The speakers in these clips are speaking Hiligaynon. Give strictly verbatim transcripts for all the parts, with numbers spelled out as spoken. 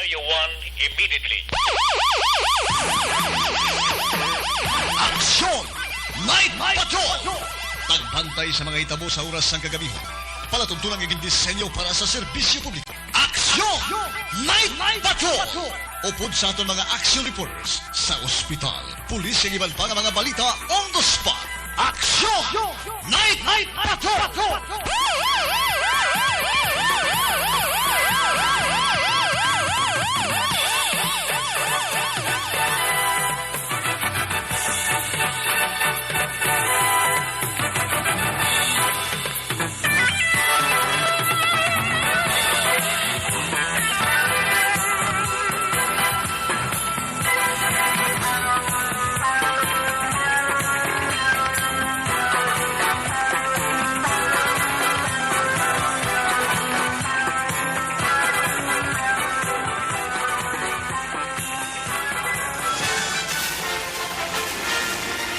You won immediately. Aksyon! Night Patrol! Pagbantay sa mga hitabo sa oras sang kagabihan. Palatuntunan nga gindisenyo para sa serbisyo publiko. Aksyon! Night Patrol! Upod sa aton mga action reporters sa ospital, pulis, kag iban pa nga mga balita on the spot. Aksyon! Night Patrol!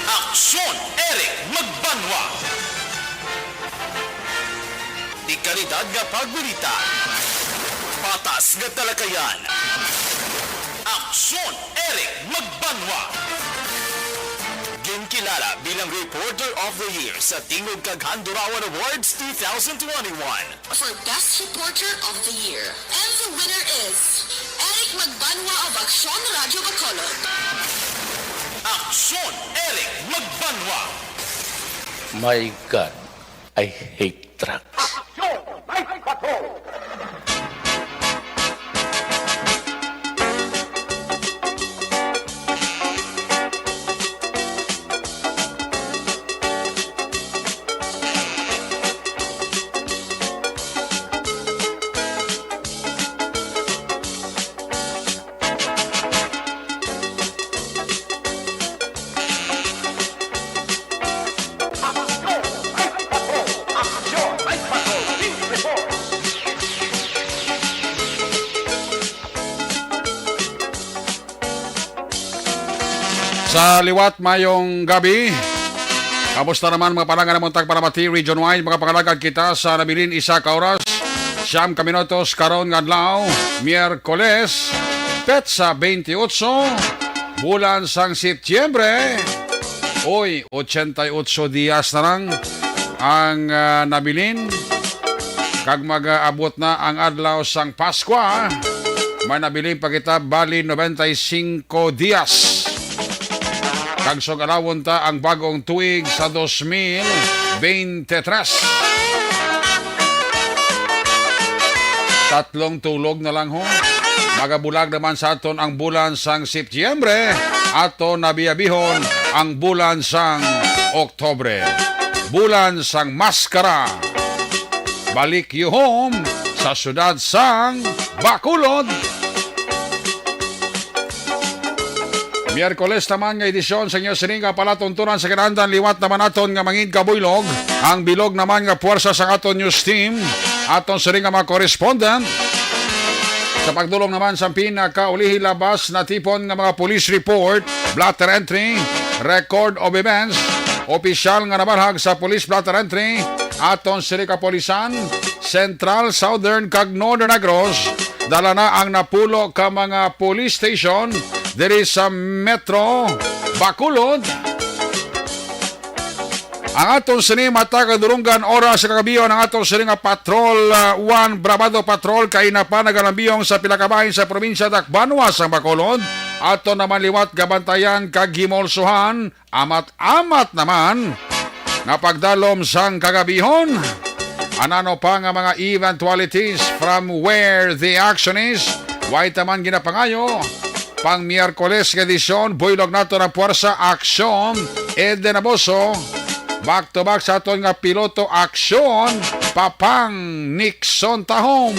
Aksyon, Eric Magbanwa. Di kalidad nga pagbalita. Patas nga talakayan. Aksyon, Eric Magbanwa. Ginkilala bilang Reporter of the Year sa Tingog kag Handurawan Awards two thousand twenty-one. For Best Reporter of the Year. And the winner is Eric Magbanwa of Aksyon Radio Bacolod. Aksyon, Eric Magbanwa. My God, I hate truck. Sa liwat, mayong gabi. Kamusta naman, mga panangga namon tagpalamati region-wide? Mga pangalagad, kita sa nabilin isa ka oras, siyam ka minutos karon nga adlaw, Miyerkules, petsa twenty-eight, bulan sang Setyembre. Oy, ochenta y ocho dias na lang ang, ah, nabilin. Kag mag-aabot na ang adlaw sang Paskwa, may nabilin pa kita, bali noventa y cinco dias. Kag sug-alawon ta ang bag-ong tuig sa dos mil bente tres. Tatlong tulog na lang, ho. Magabulag naman sa aton ang bulan sang Setyembre, aton nabiabihon ang bulan sang Oktobre. Bulan sang maskara. Balik you home sa siyudad sang Bacolod. Miyerkules naman nga edisyon sa inyo sining nga palatuntunan sa kinahanglan. Liwat naman aton nga mangin kabuylog ang bilog naman nga puwersa sang aton news team, aton sining nga mga correspondent. Sa pagdulong naman sa pinakaulihi labas natipon nga mga police report, blotter entry, record of events, opisyal nga nabalhag sa police blotter entry, aton sining kapulisan, Central, Southern, kag Northern Negros, dala na ang napulo ka mga police station diri sa Metro Bacolod. Ang aton sini matag kadulungan oras sa kagabion, ang aton sini nga Patrol, ah, one Bravado Patrol, kaina pa nagalambiyong sa pila ka bahin sa probinsya Dakbanwa sang Bacolod. Ato naman liwat gabantayan kag himolsohan, amat-amat naman nga pagdalom sang kagabihon. Anano pa nga mga eventualities from where the action is? Way ta man ginapangayo. Pang Miyerkules nga edisyon, buylog nato ang puwersa, aksyon, Eden Aboso. Back to back sa aton nga piloto, aksyon, Papang Nixon Tahom.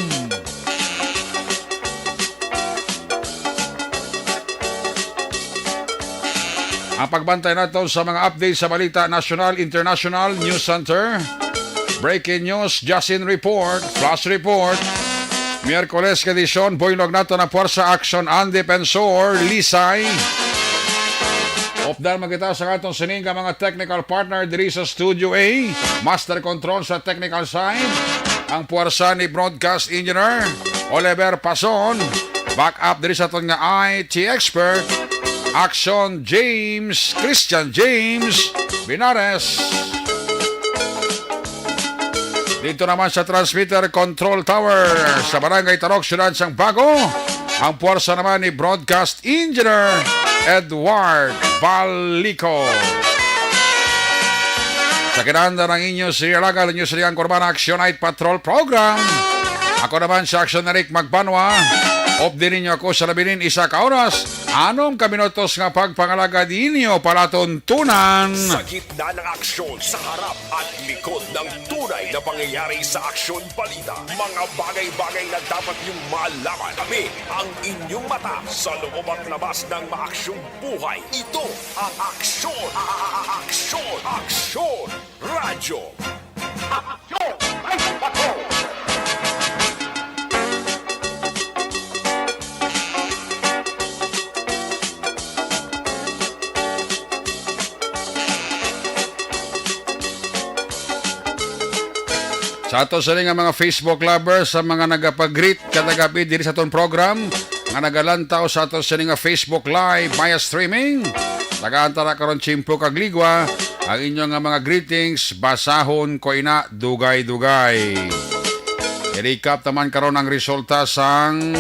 Ang pagbantay nato sa mga update sa balita, national, international, news center, breaking news, Justin Report, Flash Report. Miyerkules nga edisyon, buylog nato ang puwersa, aksyon, ang Defensor, Lisay. Updan man kita sa aton sining nga mga technical partner diri sa Studio A, Master Control sa technical side, ang puwersa ni Broadcast Engineer Oliver Pason. Back up diri sa aton nga I T expert, Action James, Christian James Binares. Dito naman sa transmitter control tower sa Barangay Tarok, Siyudad sang Bago, ang puwersa naman ni Broadcast Engineer Edward Balico. Sa kinanda ng inyo siniyalagan, inyo siniyang Kurban Action Night Patrol Program. Ako naman si Action Eric Magbanwa. Updi ninyo ako sa labi nin isa ka oras, anom ka minutos nga pagpangalagad ninyo palatuntunan. Sa gitna ng aksyon, sa harap at likod ng tunay na pangyayari sa aksyon balita, mga bagay-bagay na dapat niyong malaman. Kami ang inyong mata sa loob at labas ng maaksyong buhay. Ito ang Aksyon, a-, a-, a-, Aksyon, Aksyon Radyo. Aksyon! Ay, ako! Sa ato sini nga mga Facebook lovers, sa mga nagapag-greet kada gabi diri sa aton program, nga nagalantaw sa ato sini nga Facebook Live via streaming, tagaan ta na karon tiyempo kag ligwa ang inyo nga mga greetings, basahon ko ina dugay-dugay. I-recap naman karon ang resulta sang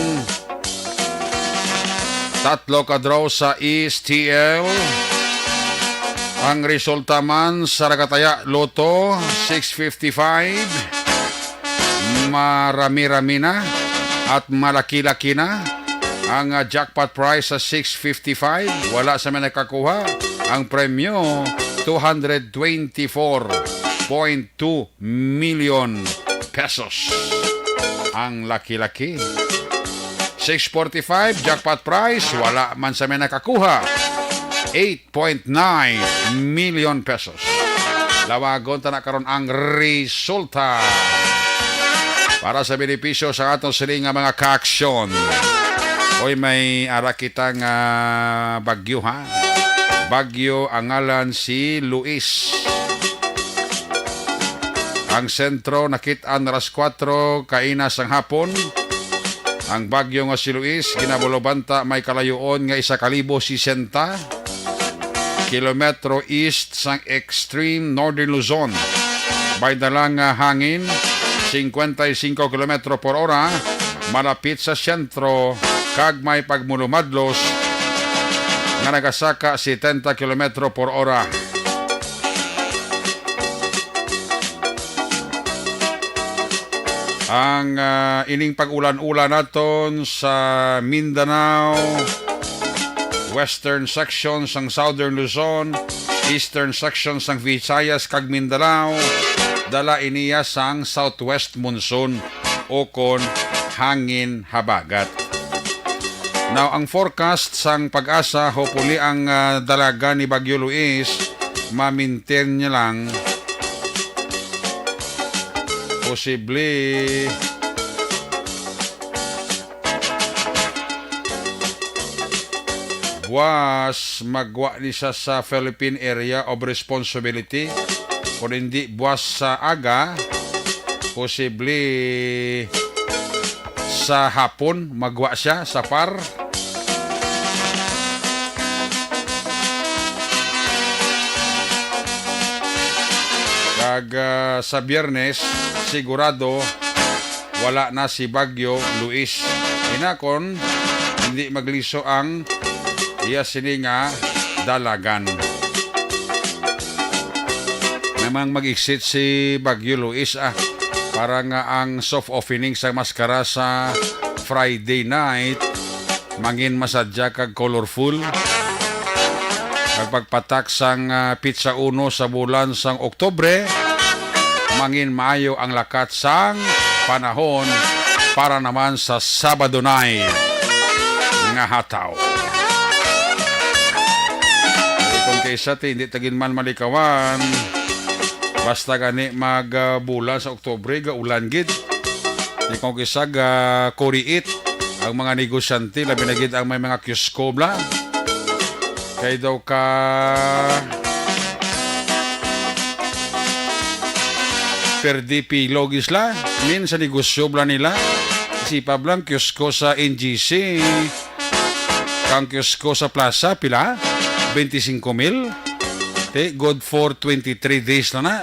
tatlo ka draw sa S T L. Ang resulta man sa Ragataya Lotto, six fifty-five, marami-rami na at malaki-laki na. Ang, ah, jackpot prize sa six fifty-five, wala sa may nakakuha. Ang premyo, two hundred twenty-four point two million pesos. Ang laki-laki. Six forty-five, jackpot prize, wala man sa may nakakuha. Eight point nine million pesos. Lawagon ta na karon ang resulta. Para sa benepisyo sa aton sini nga mga kaaksyon. Oy, may ara kita nga bagyo, ha? Bagyo ang ngalan si Luis. Ang sentro nakit-an alas kuwatro kaina sang hapon. Ang bagyo nga si Luis ginabulobanta may kalayoon nga isa ka libo sesenta kilometro east sang extreme northern Luzon. May dala nga hangin, singkwenta y singko kilometro por ora, malapit sa sentro, kag may pagmulumadlos nga nagasaka setenta kilometro por ora. Ang, ah, ining pag-ulan-ulan naton sa Mindanao, western section sang Southern Luzon, eastern section sang Visayas kag Mindanao, dala iniya sang southwest monsoon ukon hangin habagat. Now, ang forecast sang PAGASA, hopefully ang, ah, dalagan ni Bagyo Luis ma-maintain niya lang. Posible buwas magwa ni siya sa Philippine Area of Responsibility, kung hindi buwas sa aga, posible sa hapon magwa siya sa par. Kag, ah, sa Biyernes, sigurado wala na si Bagyo Luis. Hinakon, hindi magliso ang iya sini nga dalagan. Namang mag-exit si Bagyo Luis, ah, para nga ang soft opening sa maskara sa Friday night mangin masadya kag colorful. Ang pagpatak sang, ah, pitsa uno sa bulan sang Oktubre, mangin maayo ang lakat sang panahon para naman sa Sabado night nga hataw. Kung kaysa ti, hindi tagin man malikawan, basta gani mag, ah, bulan sa Oktubre, gaulan gid. Di ko kisa ga kuriit ang mga negosyante, labi na gid ang may mga kiosko bla. Kay daw ka perdi pilo gid sila, min sa negosyo bla nila. Sipab lang, kiosko sa N G C. Kang kiosko sa plaza, pila? Twenty-cinco mil? Te, good for twenty-three days na na.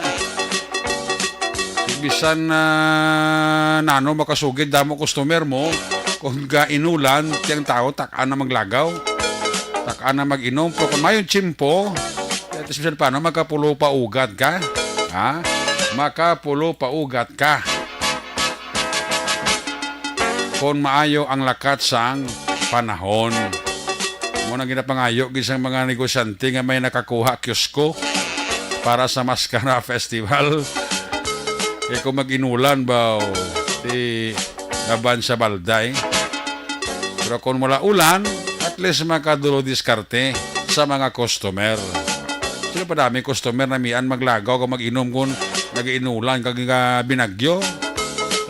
Bisan na nano makasugid, damo customer mo, kung gainulan, tiyang tao, tak-an na maglagaw. Tak-an na mag-inom. Pero kung mayong tiyempo, at least bisan paano, makapulo pa ugat ka. Ha? Makapulo pa ugat ka. Kon maayo ang lakat sang panahon. Mo na ginapangayo gid sang mga negosyante nga may nakakuha kiosko para sa Mascara Festival. Kay kung mag-inulan ba, o, di laban sa balday. Pero kung wala ulan, at least makadulo diskarte sa mga customer. Sino pa dami customer na mian maglagaw kag mag-inom kung nag-inulan kag, ah, binagyo?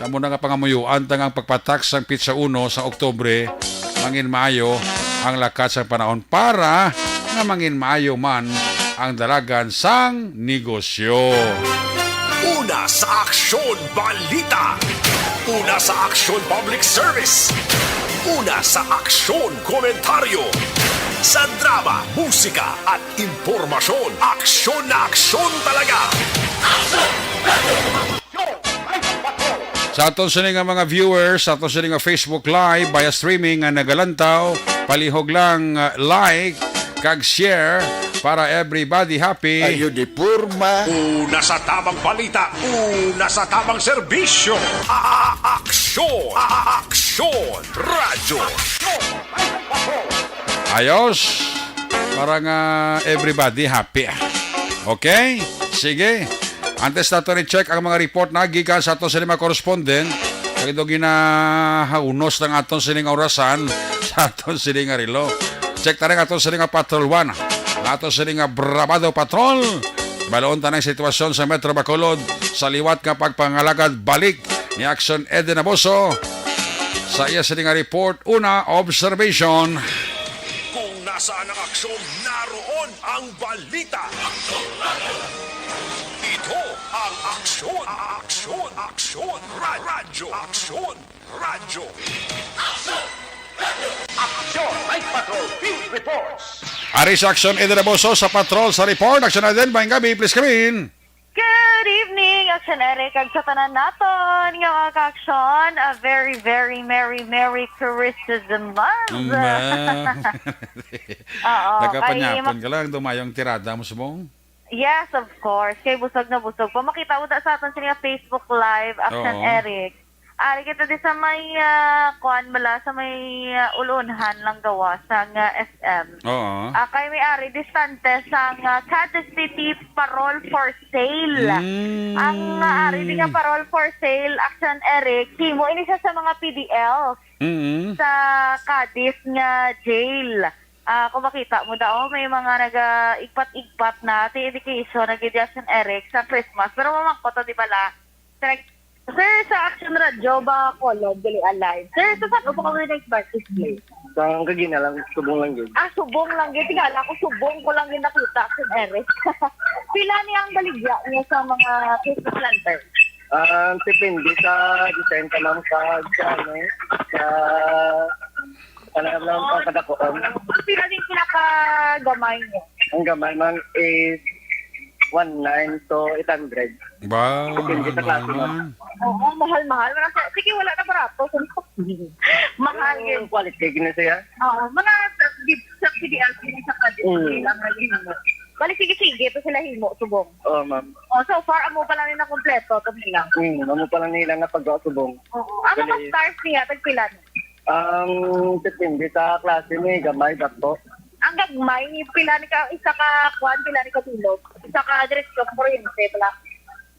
Amo na nga pangamuyuan ta nga ang pagpatak sang pitsa uno sa Oktubre, mangin maayo ang lakat sang panahon para nga mangin maayo man ang dalagan sang negosyo. Una sa aksyon, balita. Una sa aksyon, public service. Una sa aksyon, komentaryo. Sa drama, musika, at impormasyon, aksyon na aksyon talaga. Sa aton sini nga mga viewers, sa aton sini nga Facebook Live via streaming nga nagalantaw, palihog lang, uh, like kag share para everybody happy. Ayo di porma. Una sa tamang balita, una sa tamang serbisyo. A-, a-, aksyon, a-, a-, aksyon, radyo. Ayos. Para nga everybody happy. Okay? Sige. Antes nato ni check ang mga report na gikan sa ato sa lima correspondent, kag daw ginahaunos ng aton sining orasan sa aton sining nga relo. Check ta rin ato sining nga Patrol One, ato sining nga Bravado Patrol. Baloon ta ng sitwasyon sa Metro Bacolod sa liwat nga pagpangalagad balik ni Action Eden Aboso. Sa iya sining nga report, una, observation. Kung nasaan ang aksyon, naroon ang balita. Ito ang aksyon, aksyon, aksyon, ra-, radyo, aksyon, radyo. Aksyon, Night Patrol, Field Reports. Ari sa Aksyon, Eden Aboso sa Patrol sa report. Aksyon, Eden, maayong gabi, please come in. Good evening, Aksyon Eric, kag sa tanan naton nga mga ka-aksyon, a very, very merry, merry Christmas. Mm, ma'am. Oo, nagapanyapon kay ka lang, dumayong tirada mo subong? Yes, of course. Kay busog na busog pa. Makita mo da sa aton sini nga Facebook Live, Aksyon Oo. Eric. Ari kita di sa may, ah, kuan bala, sa may, ah, ulunhan lang gawa sa nga S M. Oo. Ah, kay may ari distante sa nga Cadiz City Parol for Sale. Mm. Ang, ah, ari di nga Parol for Sale, Action Eric, himo ini siya sa mga P D L Mm-mm. sa Cadiz nga jail. Ah, kung makita mo daw, may mga naga-igpat-igpat na ti-, education, nag-education, Eric, sa Christmas. Pero mamangkot, di bala? Direk-, sir, sa Action Radio ba, Colon, dili alive? Sir, sa saan po kami nag-participate? Sa Cagina lang, subong lang yun. Ah, subong lang yun. Tingala ko, subong ko lang yun nakita, Action Eric. Pila niya ang baligya niya sa mga Christmas lantern? Ah, depende sa design ka, ma'am, sa, sa ano, sa, ano lang, sa kadakuan. Pila din pinakagamay niya? Ang gamay, ma'am, is one nine to eight hundred. Ba, Depende sa mahal klase, ma'am. naman. Oo, mahal-mahal. Wala sa, sige, wala na barato. Mahal Ang yun. quality, gini siya. Oo, mga sa, di, sa P D L, sa Cadiz, Mm. sila ang naghimo. Bali, sige-sige, ito sila himo, subong. Oo, ma'am. Oh, so far, amo pa lang yung nakompleto, ito nila. Mm, amo pa lang nila nga paggawa subong. Oo. Ang mga Bali. stars niya, tagpila na? Ang depende sa klase ni, gamay, dako. Ang gagmay, pila ni ka, isa ka, kuan, pila ni ka bilog? Isa ka direksyon, kuryente, bala.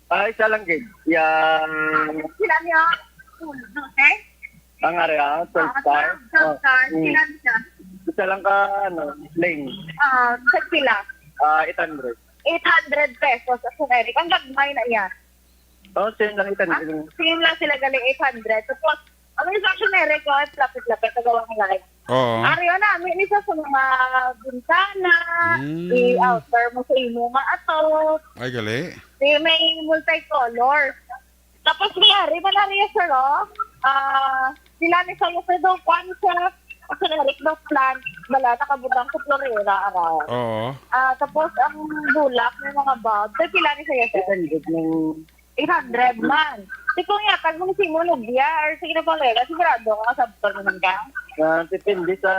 Ah, isa lang gid. Yang Pila niya? Dose? Ang area, twelve Ah, star. twelve, twelve Oh, star. mm. Pila niya? Isa lang ka, ano, lane. Ah, sa pila? Ah, eight hundred. Eight hundred pesos, Action Eric. Ang gagmay na iya. Oh, same lang, eight hundred. Ah, same lang sila, galing eight hundred. Tapos, ang isa, Action Eric, oh, lapit-lapit, nagawa ng live. Oo. Ari, ano, may isa sa mga bintana, Mm. i-outer mo sa imo nga ato. Ay, gali. Di, may multicolor. Tapos may ari, man ari, sir, oh. Ah, sila ni Sayo sa daw, kwan siya. Ang generic daw plant, wala, nakabutang sa florera, araw. Oo. Ah, tapos ang bulak, may mga bulb. Kay pila ni Sayo, sir? Eight hundred man. Di ko nga, kag mo si mo nagya, or sige na pala, sigurado ka, sabtor mo nang ka? Ah, depende sa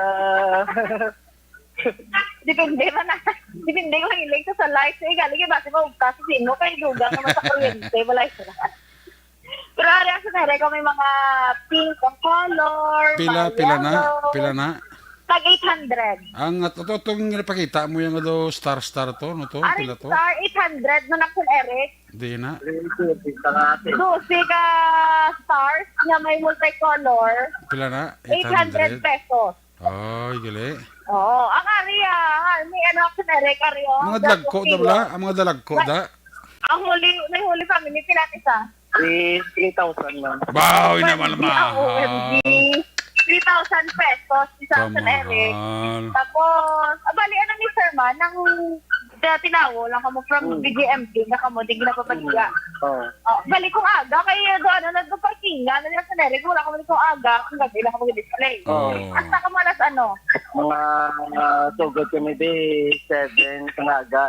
Depende man na. Depende ko hilig sa, sa light. Eh, galing yung base mo, kasi sino kay dugang naman sa kuryente, wala yun. Pero ari ang generic, may mga pink ang color, Pila, mga pila na? Yellow. Pila na? Tag eight hundred. Ang at-, ito, itong ginapakita mo yung do star, star to, no to? Ari Pila to? Star, eight hundred na na, Sir Eric. Di na. Dosi ka stars nga may multicolor. Pila na? Eight hundred pesos. Ay, gali. Oo, ang ari, ah, may ano, generic ari, oh. Mga dalagko, da bala? Ang mga dalagko, da? Ang huli, may huli family, pila isa? Three, three thousand lang. Baw, naman mahal. O M G. Three thousand pesos, isa, Sir Eric. Kamahal. Tapos, ah, bali, ano ni Sir Man, nang Kaya tinawo lang kamo from Hmm. B G M P na kamo, di ginapapaligya. Oo. Oh, balik kong aga, kay do, ano, nagpa-parkingan, na nila sa Neric, wala kamo dito aga, ang gabi lang kamo display. Oo. Hasta kamo alas ano? Mga, ah, sugod kami di seven sa aga,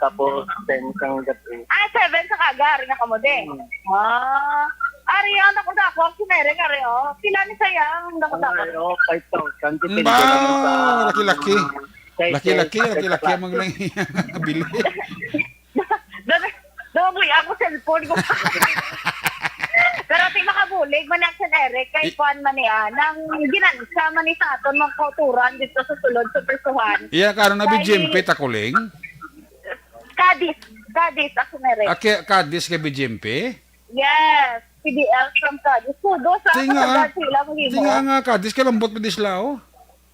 tapos ten sa gabi. Ah, seven sa aga, ari na kamo di. Hmm. Ah, ari ang dako-dako, ang sinere nga rin, oh. Pila ni saya, ang dako-dako. Ay, oh, five thousand, depende Ba, lang sa laki-laki. Kay Laki-laki, kay laki-laki ang klase. Mga bili. Dami, dami ako cellphone ko. Pero ti makabulig man ang San Eric, kay I- kuwan man niya, nang ginansa man ni sa aton mga kauturan dito sa sulod sa Prisuhan. Iya, karon na Kay B G M P, Takuling? Cadiz, Cadiz, ako na rin. Ah, kay-, Cadiz kay B G M P? Yes, P D L from Cadiz. Kudos, ah, Tinga, katagal sila, mag-imo. Tinga nga, Cadiz, kalambot mo di sila, oh.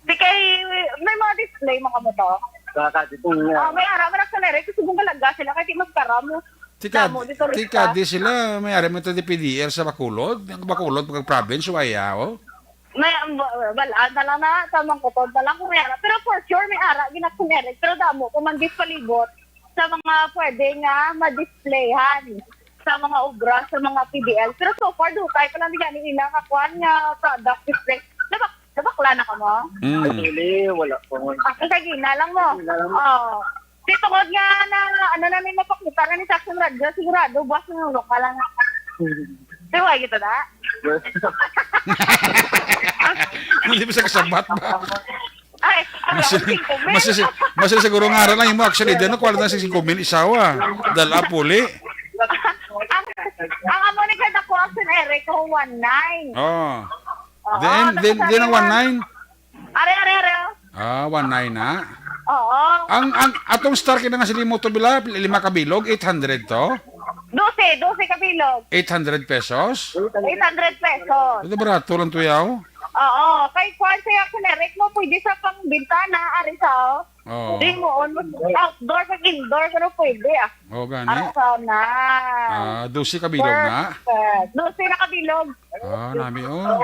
Di kay, may mga display, mga mo to. Sa Cadiz, tinga. Ah, may ara, man ako na rin, kasi kung galaga sila, kasi magkaram, oh. Ti Cad-, Damo, di to ti respect. Cadiz sila, may ara mo to di P D L sa Bacolod. Ang Bacolod, pag province, waya, oh. May, ang ba-, balaan na lang na, tamang kuton na lang kung may ara. Pero for sure, may ara, ginakunerek. Pero damo, kung man di palibot, sa mga pwede nga ma-displayhan sa mga obra, sa mga P D L. Pero so far, dutay pa lang, di gani ila nga kuwan nga product display. Nabak-, nabakla na ka mo? Mm. Actually, wala pa mo. Ah, ang kagina lang mo? Kagina lang mo. Oh. Di tungod nga na, ano na may mapakita na ni Saxon Radyo, sigurado, buwas ng lokal lang. Hmm. Pero ay, kita na? Hindi mo sa kasabat ba? Ay, Mas, ang singko mil. Mas, mas siguro nga ara lang yung mo, actually, di na kwala na sa singko mil, isawa. Dala, puli. Ang, ang amo ni kada ko, Action Eric, kung one nine. Oh. Oo, then, then, then ang one nine? Are, are, are. Ah, one nine na. Oo. Ang, ang atong star kina nga sila mo to bila, lima ka bilog, eight hundred to? Dose, dose ka bilog. Eight hundred pesos? Eight hundred pesos. Ito barato lang to, yaw. Oo, kay kuwan siya, Kuya Rick, mo pwede sa pangbintana, ari sa, oh. Oo. Di mo, on, outdoor kag indoor, pero pwede, ah. Oo, gani. Ara sa na. Ah, dose ka bilog na? Perfect. Dose na ka bilog. Ah, nami, oh.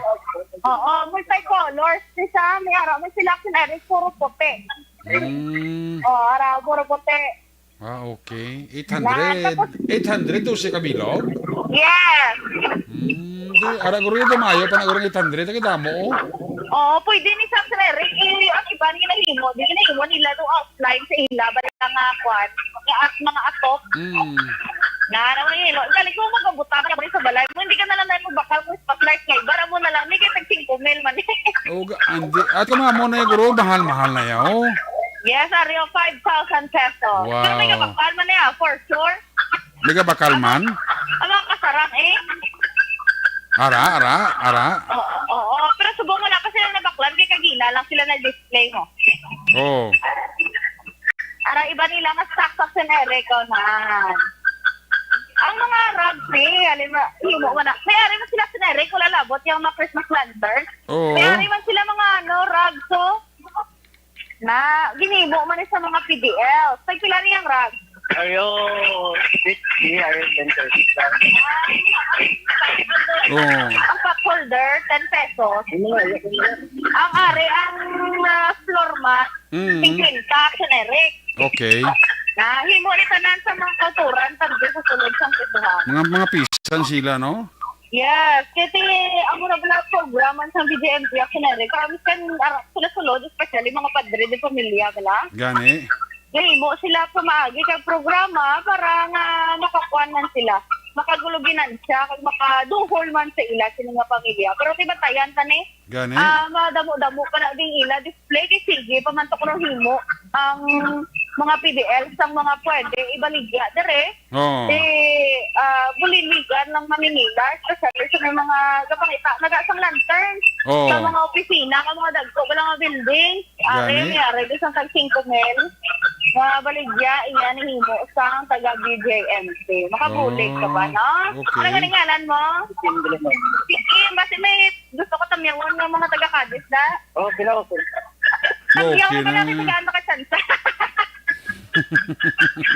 Oo, multicolors. Isa, may ara mo sila, Kuya Rick, puro puti. Mm. Oh, ara, puro puti. Ah, okay. Eight hundred. Na, tapos eight hundred, dose ka bilog? Yes. Hmm, di, ara guro yung dumayo pa na guro eight hundred, ang damo, oh. Oo, pwede ni Sir Eric, eh, ang iba ni nahimo, di nahimo nila do outline sa ila, ba nga kwan, nga at mga atop. Mm. Na, na, na, na, galing mo magabutang ka sa balay mo, hindi ka na lang dahil magbakal mo spotlight nga, iba mo na lang, may kaya tag singko mil man eh. Oh, ga-, andi, at kung mga mo na yung guro, mahal-mahal na yan, oh. Yes, Ario, five thousand pesos. Wow. Pero may kabakal man niya, for sure. May kabakal man? Ang mga kasarang eh. Ara, ara, ara. Oo, oo. Pero subong wala pa sila nabaklan kay kagina lang sila nag-display mo. Oo. Ara, iba nila mas saksak sa Eric, oh, na. Ang mga rugby, halimbawa, himo mo na. May ari na sila sa Eric, wala labot yung mga Christmas lantern. Oo. May ari man sila mga, ano, rugs, oh. Na, ginimo man sa mga P D L. Tagpila niyang rag? Ayo, fifty, ayo, ten pesos lang. Oo. Ang cup holder, ten pesos. Ano nga, yun? Ang ari, ang, ah, floor mat, Mm. fifty, generic. Okay. Na, himo ni tanan sa mga kulturan, pag sa sulod sa kasuhan. Mga, mga pisan sila, no? Yes, kay ti, amo na bala programa sa B J M P, actually, kami kan ara sila sulod, especially mga padre de pamilya bala. Gani. Gahimo sila pamaagi kag programa para nga makakuan man sila, makaguluginan siya, kag makaduhol man sa ila sila nga pamilya. Pero ti batayan ta ni, Gani. Ah, madamo-damo pa na ding ila display kay sige pa man to kuno himo ang mga P D L sang mga pwede ibaligya dere. Oo. Di, ah, buliligan lang maninila, especially sa may mga gapangita, naga sang lantern Oo. sa mga opisina, sa mga dagko, wala nga building. Are, Gani. may are, isang tag singko mil. Mga baligya, iya ni himo sang taga B J M P. Makabulig ka ba, Oh, no? okay. Ano nga ngalan mo? Kim Dilimon. Si Kim, basi may gusto ko tamyawon ng mga taga Cadiz, da? Oh, sila okay. Tamyaw Okay na pala na. kita, ano ka chance?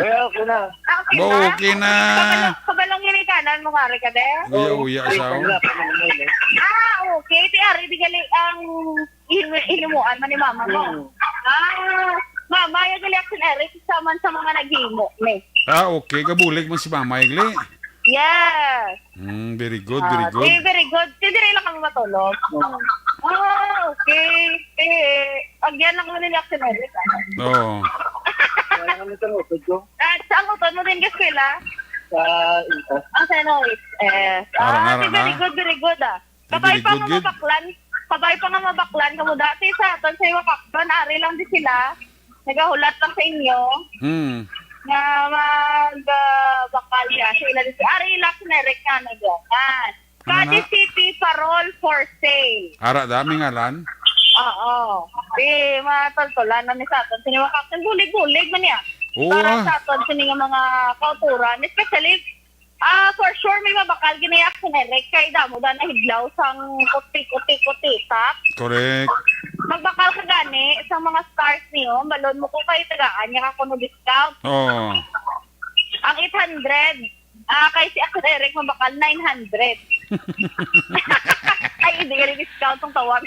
Well, okay na. Ah, okay Ba, na? okay na. Kabalo-, kabalong ginikanan mo, nga, Rica, de? Uya-uya, Okay, asaw. wala pa naman, eh. Ah, okay. Ti ari, di gali ang hin-, hinumoan man ni mama mo. Hmm. Ah, mama, yung gali action, Eric, isa man sa mga naghimo, ni. Ah, okay. Kabulig man si mama, igli. Yes. Mm, very good, very Ah, good. eh, very good. Ti diri lang kami matulog. Oo. Ah, okay. Eh, agyan lang kami ni Jackson Ellis, ah. Oo. Wala kami sa utod ko. Ah, sa utod mo din ka eskwela? Sa Intas. Ah, sa Intas. Eh, Arang, ah, arang, ti very ah. good, very good, ah. Kabay Very pa good, nga good. mabaklan. Kabay pa nga mabaklan. Kamo dati sa aton sa Iwakakban, ari lang di sila. Nagahulat lang sa inyo. Hmm. Nga mag, ah, bakal siya. So, ila di si Ari Lax Merrick nga nag-, ah. Ano Cadiz na? City Parol for sale. Ara da, may ngalan? Oo. Di, matultulan na ni sa aton. Siniwakak, bulig-bulig man niya. Oo, Para ah. sa aton, sini nga mga kauturan. Especially, ah, for sure, may mabakal ginayak sa Merek kay damo da nahidlaw sang kuti, kuti, kuti, tap. Correct. Magbakal ka gani sa mga stars niyo, balon mo kung kayo tagaan niya ka kuno discount. Oo. Ang eight hundred, ah, kay si Action Eric mabakal nine hundred. Ay, hindi ka discount ang tawag.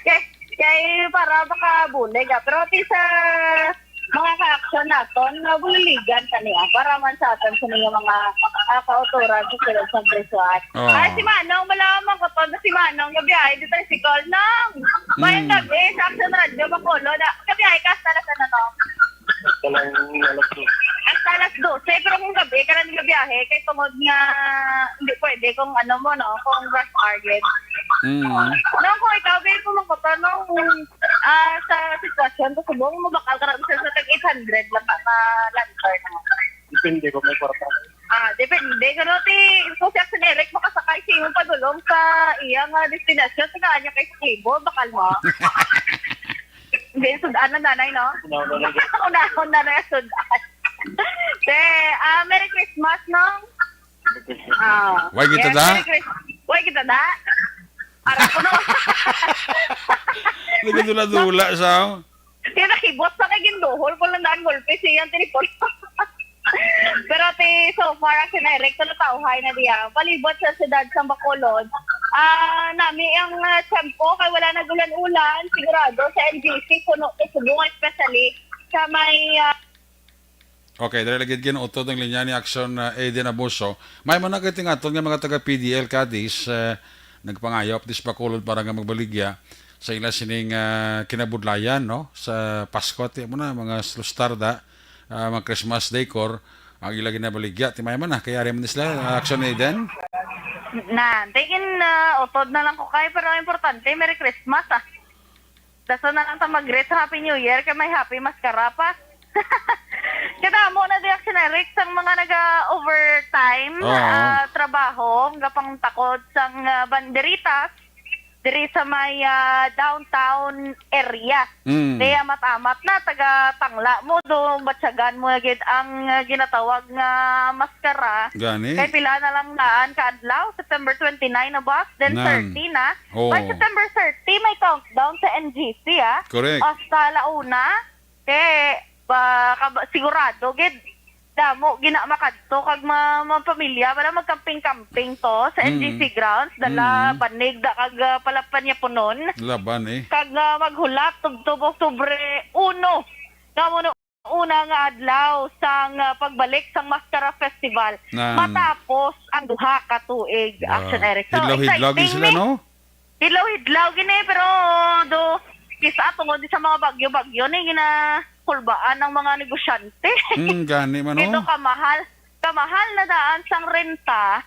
Kay, kay para makabulig, ah. Pero ti sa mga ka-action naton, nga buliligan kani, ah, para man sa aton sa mga, ah, kautoran sa sulod sa presyuhan. Oo. Ay, si Manong, wala man ko to, si Manong, gabi ay, di tricycle, Nong. Mayang Mm. gabi, sa Action Radio, Bacolod, ah, gabi ay, kasta na sa Nong. Hasta lang alas dose. Hasta alas dose, pero kung gabi ka na nagabiyahe, kay tungod nga hindi pwede kung ano mo, no, kung rush hour, yun. Mm. Nung kung ikaw, babe, kung magkota, nung, ah, sa sitwasyon, kung subong mo, bakal ka na sa, sa tag eight hundred lang ka na lantern, no? Depende kung may kwarta. Ah, depende. Kano, ti, kung siya si Eric, makasakay siya yung padulong sa iyang, ah, destinasyon, sa kanya kay Cebu, bakal mo? Hindi, sud-an na nanay, no? Una, una, una. Una, una na sud-an. Te, ah, Merry Christmas, no? Ah, Why kita yes, da? Merry Christmas. Why kita da? Ara ko, no? Nagadula-dula sa Kaya nakibot sa kay ginduhol ko lang daan golpe siya ang telepono. Pero ti, so far, ang sinirek sa natauhay na diya, palibot sa siyudad sa Bacolod. Ah, nami ang, ah, tiyempo, kay wala nag-ulan-ulan, sigurado sa N G C, puno sa Subong, especially sa may, ah, Okay, dali lagi gin-utod ang linya ni Action, ah, Aiden Abuso. May man na kay tingaton nga mga taga P D L Cadiz, eh, nagpangayo up dis Bacolod para nga magbaligya sa ila sining, ah, kinabudlayan, no? Sa Pasko, ti mo na, mga lustarda, ah, mga Christmas decor, ang ila ginabaligya. Ti may man na, kay ari man sila, ah, Action Aiden? Na, tingin, ah, utod na lang ko kay, pero ang importante, Merry Christmas, ah. Dason na lang ta mag-greet sa Happy New Year kay may happy maskara pa. Kadamo na di Action Eric sang mga naga-overtime, Oo. ah, trabaho, nga pangtakod sang, ah, banderitas diri sa may, ah, downtown area. Mm. Kaya amat-amat na, taga Tangla mo, do, batyagan mo na gid ang, ah, ginatawag nga maskara. Gani? Kay pila na lang daan ka adlaw, September twenty-nine na ba? Then Nan. thirty na. Oo. By September thirty, may countdown sa N G C, ah. Correct. Hasta la una, kay, ba, kab-, sigurado gid, damo gina makadto kag ma-, mga pamilya, wala magkamping-kamping to sa Mm. N G C grounds, dala Mm. banig da kag, ah, palapan niya punon. Laban, eh. Kag, ah, maghulat tubtob Oktubre uno. Kamo no, una nga adlaw sang, ah, pagbalik sang Mascara Festival Nan. matapos ang duha ka tuig, Ah, Action Eric. So, hidlaw-hidlaw gid exciting sila, ni. no? Hidlaw-hidlaw gini, pero do, kisa tungod sa mga bagyo-bagyo ni ginakulbaan ang mga negosyante. Hmm, gani man, Ito oh. kamahal, kamahal na daan sang renta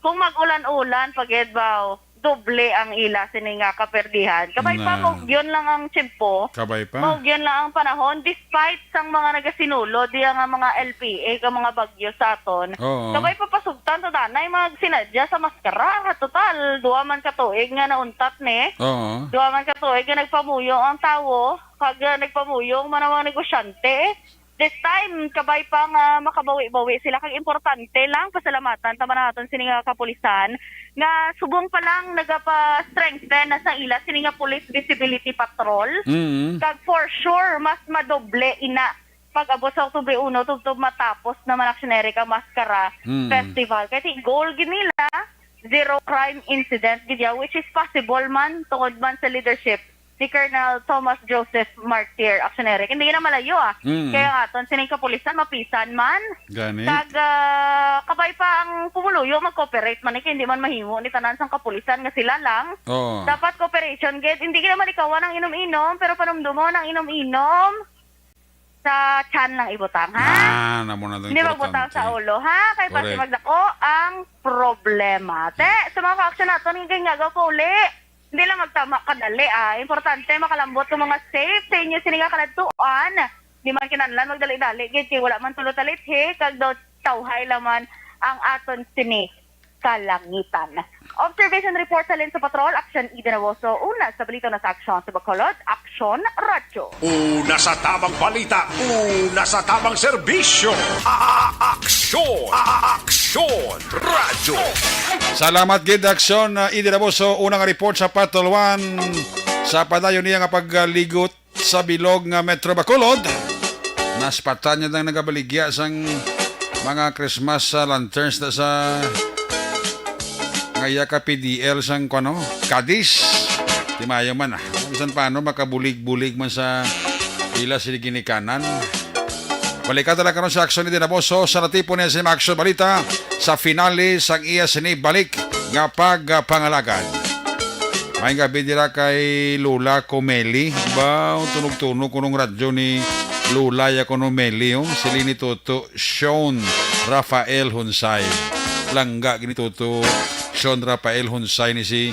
kung mag-ulan-ulan pa gid ba, doble ang ila sini nga kaperdihan. Kabay pa, Na. maugyon lang ang tiyempo. Kabay pa. Maugyon lang ang panahon, despite sang mga nagasinulod diya nga mga L P A ka mga bagyo sa aton. Oo. Kabay pa pasugtan sa danay magsinadya sa Mascara. Total, duha man ka tuig nga nauntat ni. Oo. Duha man ka tuig nga nagpamuyong ang tawo, kag, ah, nagpamuyong man ang mga negosyante. This time, kabay pa nga makabawi-bawi sila, kag importante lang pasalamatan ta man naton sini nga kapulisan nga subong pa lang nagapa-strengthen na sa ila sini nga police visibility patrol. Mm. Kag for sure, mas madoble ina pag-abot sa Oktubre uno, tubtob matapos naman, Action Eric, ang Mascara Mm. Festival. Kay ti goal gid nila, zero crime incident gid ya, which is possible man tungod man sa leadership ni Colonel Thomas Joseph Martir, Action Eric. Hindi na malayo, ah. Mm. Kaya nga, aton sining kapulisan, mapisan man. Gani. Kag, ah, kabay pa ang pumuluyo, mag-cooperate man, eh, kay hindi man mahimo ni tanan sang kapulisan nga sila lang. Oo. Dapat cooperation, gid. Hindi gid na malikawan ang inom-inom, pero panumdumon ang inom-inom sa tiyan lang ibutang, ha? Ah, namo na to Hindi importante. magbutang sa ulo, ha? Kay basi Correct. magdako ang problema. Te, sa mga ka-action naton, nga ginagaw ko uli. Hindi lang magtama kadali, ah. Importante, makalambot ang mga safe sa inyo sini nga kaladtuan. Di man kinahanglan magdali-dali, gid, kay wala man tulo talithi, kag daw tawhay lang man ang aton sini kalangitan. Observation report halin sa patrol, Action Eden Awoso. Una sa balita na sa Aksyon sa Bacolod, Aksyon Radyo. Una sa tamang balita, una sa tamang serbisyo. A-, a-, aksyon, a-, a-, aksyon, radyo. Salamat gid, Aksyon, uh, Eden Awoso. Unang report sa Patrol One. Sa padayon niya nga pagligot sa bilog nga Metro Bacolod, naspatan niya nang nagabaligya sang mga Christmas, ah, lanterns na sa nga iya ka P D L sang, kuno, Cadiz. Timayo man, ah. Bisan paano, makabulig-bulig man sa ila sila ginikanan. Balikan ta lang karon sa Aksyon ni Dinaboso sa natipon niya sa mga aksyon balita sa finale sang iya sini balik nga pagpangalagad. May gabi dira kay Lola Comeli. Ba, tunog-tunog kunong radyo ni Lola ya kuno Meli, oh. Sili ni Toto Sean Rafael Hunsay. Langga gini Toto Sean Rafael Hunsay ni si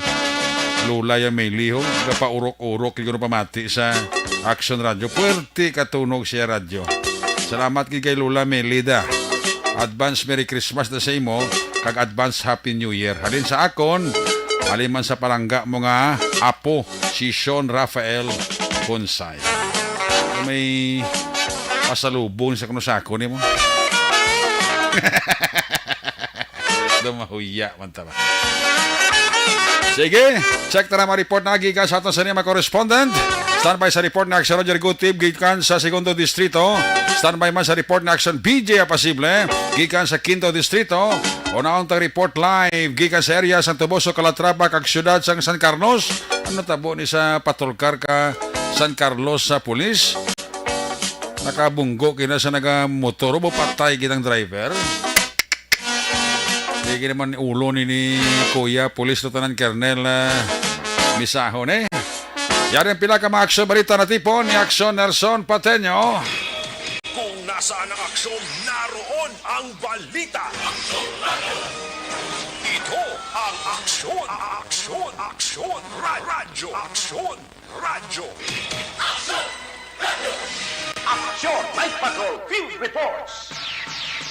Lola ya Meli, oh. Gapaurok-urok, gid kuno pamati sa Action Radio. Puwerte ka tunog siya radyo. Salamat gid kay Lola Melida. Advance Merry Christmas na sa imo, kag advance Happy New Year. Halin sa akon, halin man sa palangga mo nga apo, si Sean Rafael Bonsai. May pasalubong sa kuno sa akon nimo. Dumahuya man ta ba? Sige, check ta na mga report na gikan sa aton sa mga correspondent. Standby sa report ni Action Roger Gutib gikan sa Segundo Distrito. Standby man sa report ni Action B J Apasible gikan sa Quinto Distrito. Unaon ta report live gikan sa area sang Toboso, Calatrava, kag siyudad sang San Carlos. Ano tabo ni sa patrol car ka San Carlos sa pulis? Nakabunggo kina sa nagamotor, o patay kitang driver. Di gid naman ulo ni, ni Kuya Pulis Lieutenant Colonel, ah, Misahon, eh. Yari ang pila ka mga aksyon balita na tipon ni Aksyon Nelson Pateño. Kung nasaan ang aksyon, naroon ang balita. Ito ang aksyon, aksyon, aksyon, ra-, radyo, aksyon. Radyo. Action! Night Patrol Field Reports!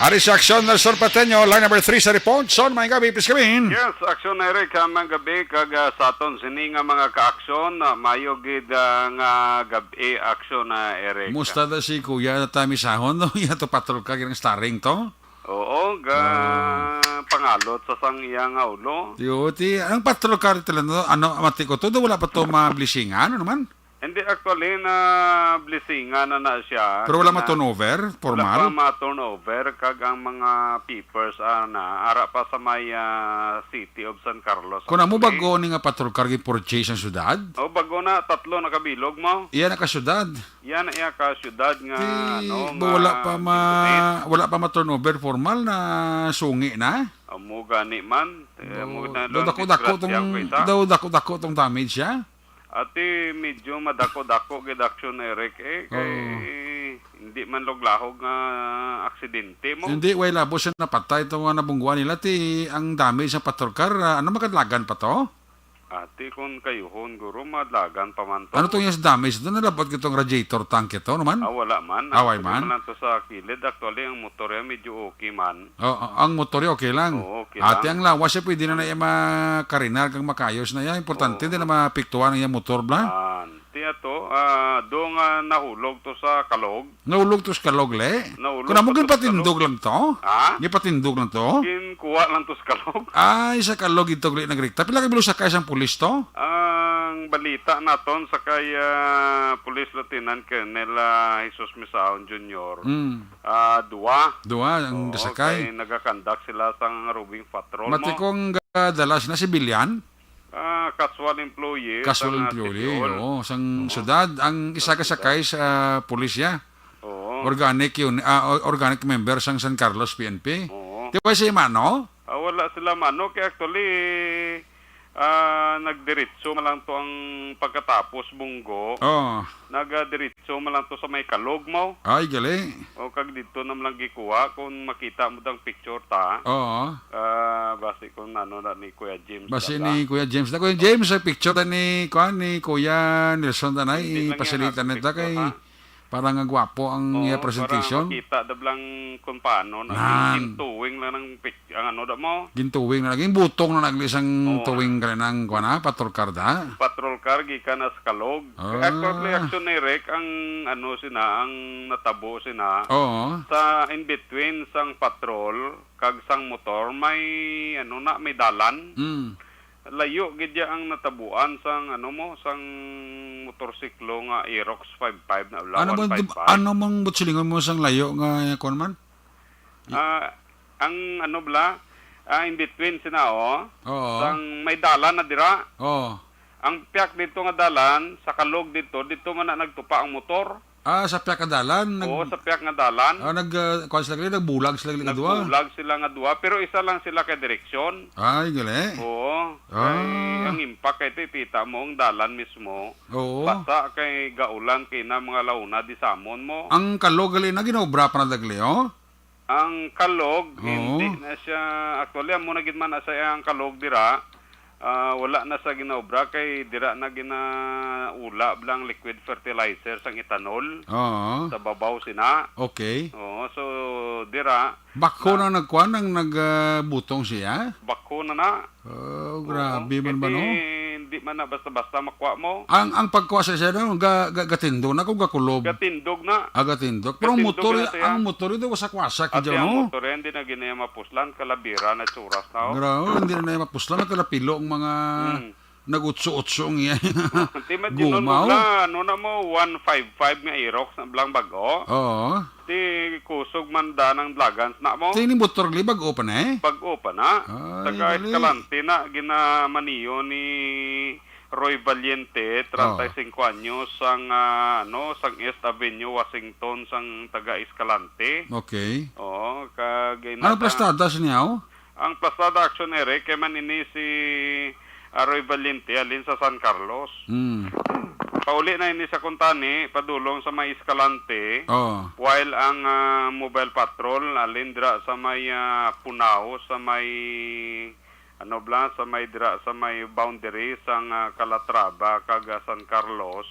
Ari si Aksyon Nelson Pateño, line number three sa report. Son, may gabi, please come in. Yes, Aksyon Eric, ah, mga gabi, kag, ah, sa aton sini nga mga ka-aksyon, ah, mayo gid, ah, nga gabi, Aksyon, ah, Eric. Musta ta si Kuya Tamisahon, no? Iya to patrol ka, ginang starring to? Oo, ga-, Ah. pangalot sa sang iya nga ulo. Yo, ti, ang patrol car tila, no? Ano, mati ko to, do wala pa to mablisingan, ano naman? Hindi, actually, na blessingan na na siya. Pero wala Kina-, ma-turnover, wala formal? pa ma-turnover, kag ang mga papers, ah, na, ara pa sa may, ah, City of San Carlos, Kung amo actually. Bago ni nga patrol car gi-purchase ang syudad? Oh, bago na, tatlo na kabilog mo. Iya na ka syudad. Yan iya ka syudad nga, Di ano, ba nga wala pa ma-, gintunit. Wala pa ma-turnover formal na sungi na? Amo gani man. Eh, amo Do-, na daw lang dako-dako disgrasya tong, ko isa. Daw dako-dako tong damage siya? Ati, medyo madako-dako gid action, Eric, eh, kay Oo. hindi man luglahog nga aksidente mo. Hindi, way labo siya napatay to nga nabungguan nila, ti ang damage sa patrol car, ah, ano, makadlagan pa to? Ati, kung kayuhon, guro, madlagan pa man to. Ano to yung damage? Doon nalabot ko itong radiator tank ito naman? Ah, wala man. Ah, way Actually, man? man lang to sa kilid. Actually, ang motor yan, medyo okay man. Oh, ang motor yan, okay lang. Oo, okay Ati, lang. Ang lawas siya, pwede na na iya makarinar kang makayos na yan. Importante, Oo. Hindi na mapiktuhan ang iyang motor, bla? Ah, ti ato, ah, do nga nahulog to sa kalog. Nahulog to sa kalog, le? Nahulog Kung amo pa to sa ginpatindog kalog. lang to? Ha? Ginpatindog lang to? Ginkuha lang to sa kalog. Ay, sa kalog, ito, gali, nagrikta. Pila ka bilo sakay sang pulis to? Ang balita naton sa kay, ah, Police Lieutenant Colonel, ah, Jesus Misaon Junior, Mm. ah, duwa. Duwa ang Oo, gasakay. Kay nagakandak sila sang roving patrol mo. Matikong, ah, dalas na civilian? Ah, casual employee Casual sang, ah, employee, C P O. Oo, sang Oo. syudad. Ang isa Sang ka sakay syudad. sa pulis ya. Oo. Organic yun, ah, o-, organic member sang San Carlos P N P. Oo. Di ba si Mano? Ah, wala sila, Mano. Kay actually, ah, nagdiretso man lang to ang pagkatapos, Bunggo. Oo. Nagadiretso man lang to sa may kalog mo. Ay, gali. O, kag dito naman lang gikuha kung makita mo dang picture ta. Oo. Ah, basi kung ano na ni Kuya James Basi talaga. ni Kuya James. Na Kuya James, ay picture ta ni, kuan, ni Kuya Nelson Tanay, Hindi lang yan, ipasilita na ta picture, kay ha? para nga gwapo ang Oo, iya presentation. Para makita dablang kung paano na Nan. gintuwing lang ng pic-, ang ano da mo. Gintuwing na lagi, butong na nagli sang Oo. tuwing ka ng, kuan, ha, patrol car da. Patrol car, gikan as Kalog. Ah. Actually, action ni Rick, ang ano sina, ang natabo sina. Oo. Sa in between sang patrol kag sang motor, may ano na, may dalan. Mm. Layo gid ya ang natabuan sang ano mo, sang motorsiklo nga Aerox five five na, wala, Ano mo, one five five. Ano mong butsilingon mo sang layo nga, eh, kuwan man? Ah, ang ano bala, ah, in between sina, oh. Oo. Sang may dalan na dira. Oo. Ang piyak dito nga dalan, sa Kalog dito, dito man na nagtupa ang motor. Ah, sa piyak nga dalan, nag- Oo, sa piyak nga dalan. Ah, nag, ah, kuwan sila gali, nagbulag sila gali nga duwa. Nagbulag sila nga duwa, pero isa lang sila ka direksyon. Ay, gali. Oo. Ah. Kay ang impact kay ito, ipita mo ang dalan mismo. Oo. Basa kay gaulan kay na mga launa di samon mo. Ang Kalog gali na ginaobra pa na dagli, oh? Ang Kalog, Oo. hindi na siya, actually, amo na gid man na siya ang Kalog dira. Ah, wala na sa ginaobra kay dira na ginaula bala ang liquid fertilizer sang ethanol Oo. sa babaw sina. Okay. Oo, so dira Bakho na na nagkuan, ang nag, ah, butong siya? Bakho na na. Oh, Oo, grabe man ba, no? Hindi man na basta-basta makuha mo. Ang, ang pagkuha sa siya, no, ga-, ga-, gatindog na kung gakulob? Gatindog na. Ah, gatindog. Pero ang Gatindog motor, na siya. Ang motor, ito, wasak-wasak, At dyan, ang no? motor, hindi na ginaya mapuslan, kalabira na tsuras na, oh. Grabe, hindi na niya mapuslan, nakalapilo ang mga Hmm. nag-utso-utso ang iya. Di man Guma, oh. ginunubla, ano na mo, one five five nga Aerox na blang bago. Oo. Di kusog man da ng dlagans na mo. Di ni motor gali, bag-o pa na eh. Bag-o pa na. Ay, Taga gali. Escalante na, ginamaniyo ni Roy Valiente, Oh. treinta y cinco anyos, sang, ah, ano, sang East Avenue, Washington, sang taga Escalante. Okay. Oo, kag Ano inada- plastada siya niya, oh? Ang plastada action, Eric, kay man ini si Aroy Valiente, alin sa San Carlos. Mm. Pauli na ini sa Kuntani, padulong sa may Escalante, Oh. while ang, ah, mobile patrol, alin dira sa may, ah, Punao, sa may, ano bala, sa may dira, sa may boundary sang, ah, Calatrava kag, ah, San Carlos,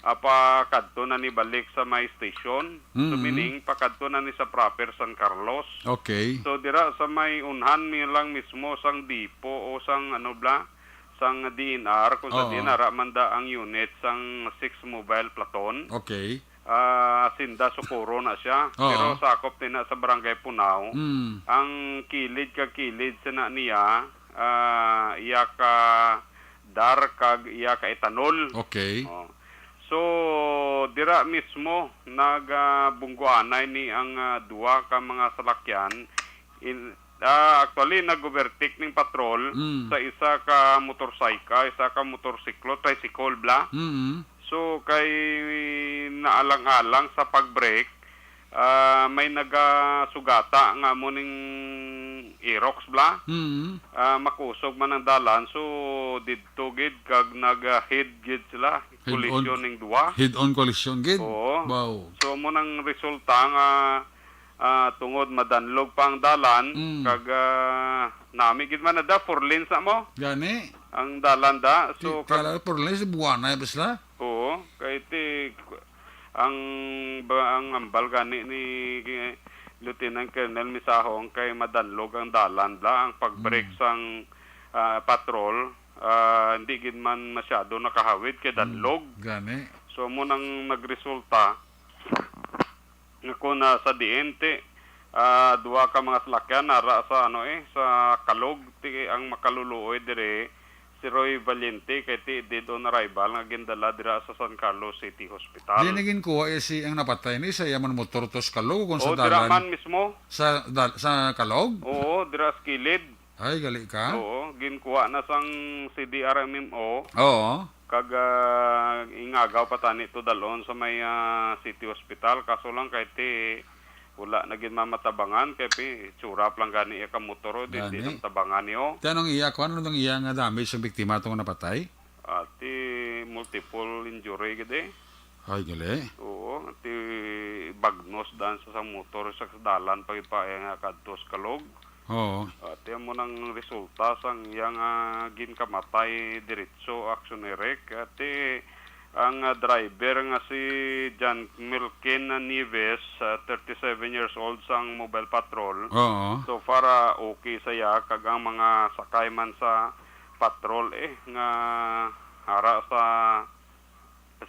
ah, pakadto na ni balik sa may station. So, Mm. meaning, pakadto na ni sa proper San Carlos. Okay. So, dira sa may unhan mi lang mismo sang dipo o sang, ano bala, sang D N R, kung sa Oo. D N R, ara man da ang unit sang six Mobile Platoon. Okay. Ah, Hacienda Socorro na siya. Oo. Pero sakop din na sa Barangay Punao. Mm. Ang kilid ka kilid sa na niya, ah, iya ka dar kag iya ka ethanol. Okay. Oh. So, dira mismo nagabungguanay ni ang, ah, duha ka mga salakyan. In, ah, actually, nag-overtake ning patrol Mm. sa isa ka motorcycle, isa ka motorsiklo, tricycle bla. Mm. So, kay naalang-alang sa pag-brake, ah, may nagasugata nga amo ning Aerox bla. Mm. Ah, makusog man ang dalan, so didto gid kag nag-head gid sila. Head on. Collision ning duha. Head-on collision gid? Oo. Wow. So, mo nang resulta nga, ah, tungod madanlog pa ang dalan, Mm. kag, ah, nami gid man na da, four lanes na mo Gani. ang dalan da. So, Ti-, kag kala four lanes, buwanay ba sila? Oo, kay ti-, ang ba, ang ambal gani ni Lieutenant Colonel Misahong kay madanlog ang dalan bla, ang pag-brake Mm. sang, ah, patrol, ah, hindi gid man masyado nakahawid kay Mm. danlog. Gani. So, mo nang nagresulta nga kung, ah, sa diin ti, ah, duha ka mga salakyan nara sa, ano, eh, sa Calog, ti ang makaluluoy diri si Roy Valiente kay ti dead on arrival nga gindala dira sa San Carlos City Hospital. Di na ginkuha iya si ang napatay ni sa iya man motor to sa Calog kung sa O, dira dalan? man mismo. Sa dal-, sa Calog? Oo, dira sa kilid. Ay, gali ka? Oo, ginkuha na sang C D R M M O. Oo. Kag, ah, ingagaw pa tani to dalon sa may, ah, City Hospital. Kaso lang kay ti, wala na gid mamatabangan kay pi-, tsura pa lang gani iya ka motor, o, di, di Gani. lang tabangan niyo. Ti anong iya, kwan, anong iya nga damage sa biktima tong napatay? Ah, ti multiple injury gid eh. Ay, gali. Oo, ti bagnos dan sa, sa motor sa dalan pa gid pa, eh, nga kadto sa Calog. Oo. Ah, ti amo nang resulta sang iya nga ginkamatay diretso, Action Eric. Ah, ti ang, ah, driver nga si John Milkin Nieves, ah, thirty-seven years old, sang Mobile Patrol. Oo. So far, ah, okay sa iya, kag ang mga sakay man sa patrol, eh, nga ara sa,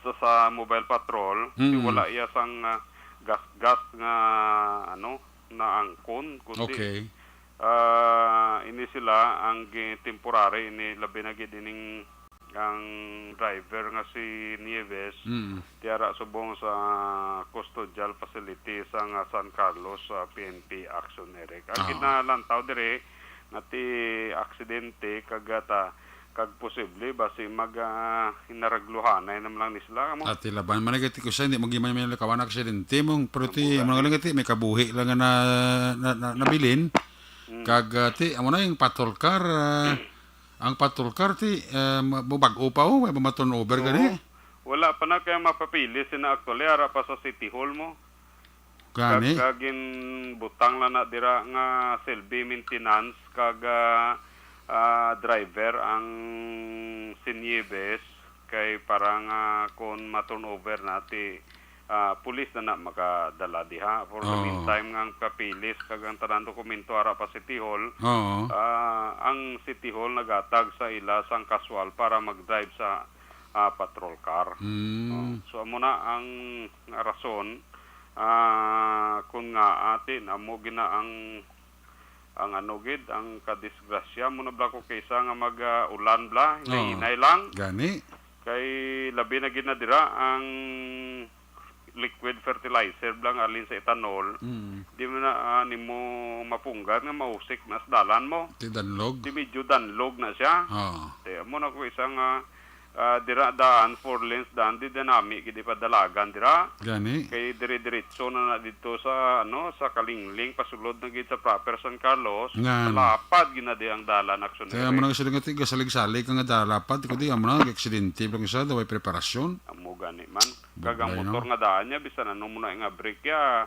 sa, sa Mobile Patrol, Mm. wala iya sang, ah, gas-gas nga, ano, naangkon, kundi, Okay. ah, ini sila ang gi-, temporary, ini labi na gid ining ang driver nga si Nieves, Mm. ti ara subong sa custodial facility sang, ah, San Carlos, ah, P N P Action, Eric. Ang Ah. ginalantaw diri nga ti aksidente kag, ah, ta, kag posible basi mag, ah, hinaragluhanay naman lang ni sila, amo. At ilaban man nagati ko siya, hindi mo giman may nakawan aksidente mong, pero ti, Amo mo lang gani. Nagati, may kabuhi lang nga na, na, na, nabilin. Mm. Kag, ah, ti, amo na yung patrol car, ah, ang patrol car, ti, ah, ma-, mo bag-o pa, oh, may ma-turnover Oo. gani. Wala pa na kaya mapapili sina actually, ara pa sa City Hall mo. Gani. Kag, ah, ginbutang lang na dira nga silbi maintenance kag, ah, ah, driver ang si Nieves kay para nga kung ma-turnover na ti, ah, pulis na na makadala diha. For the Oo. meantime, nga ang papeles kag ang tanan dokumento ara pa City Hall, Oo. ah, ang City Hall nagatag sa ila sang casual para mag-drive sa, ah, patrol car. Mm. Oh, so, amo na ang rason, ah, kun nga ati, amo gina ang, ang ano gid, ang kadisgrasya mo na bala ko kaysa nga mag, ah, ulan bala, Oo. hinay-hinay lang. Gani. Kay labi na gid na dira ang liquid fertilizer bala nga alin sa ethanol. Mm. Di mo na, ah, nimo mapunggan nga mausik na sa dalan mo. Ti danlog. Di medyo danlog na siya. Oo. Ti, amo na ko isa nga, ah, dira daan, four lanes daan, di dinami gid ipadalagan dira. Gani. Kay dire-diretso na na dito sa, ano, sa Kalingling, pasulod na gid sa proper San Carlos. Ngan. Sa lapad gid na di ang dalan, Action Kaya Eric. Mo na sila nga tiga salig-salig ka nga dalapad, kundi amo na, aksidente lang siya, daw ay preparasyon. Amo gani man. Kag ang Budlay, motor no? Nga daan niya, bisan ano mo na nga brake ya,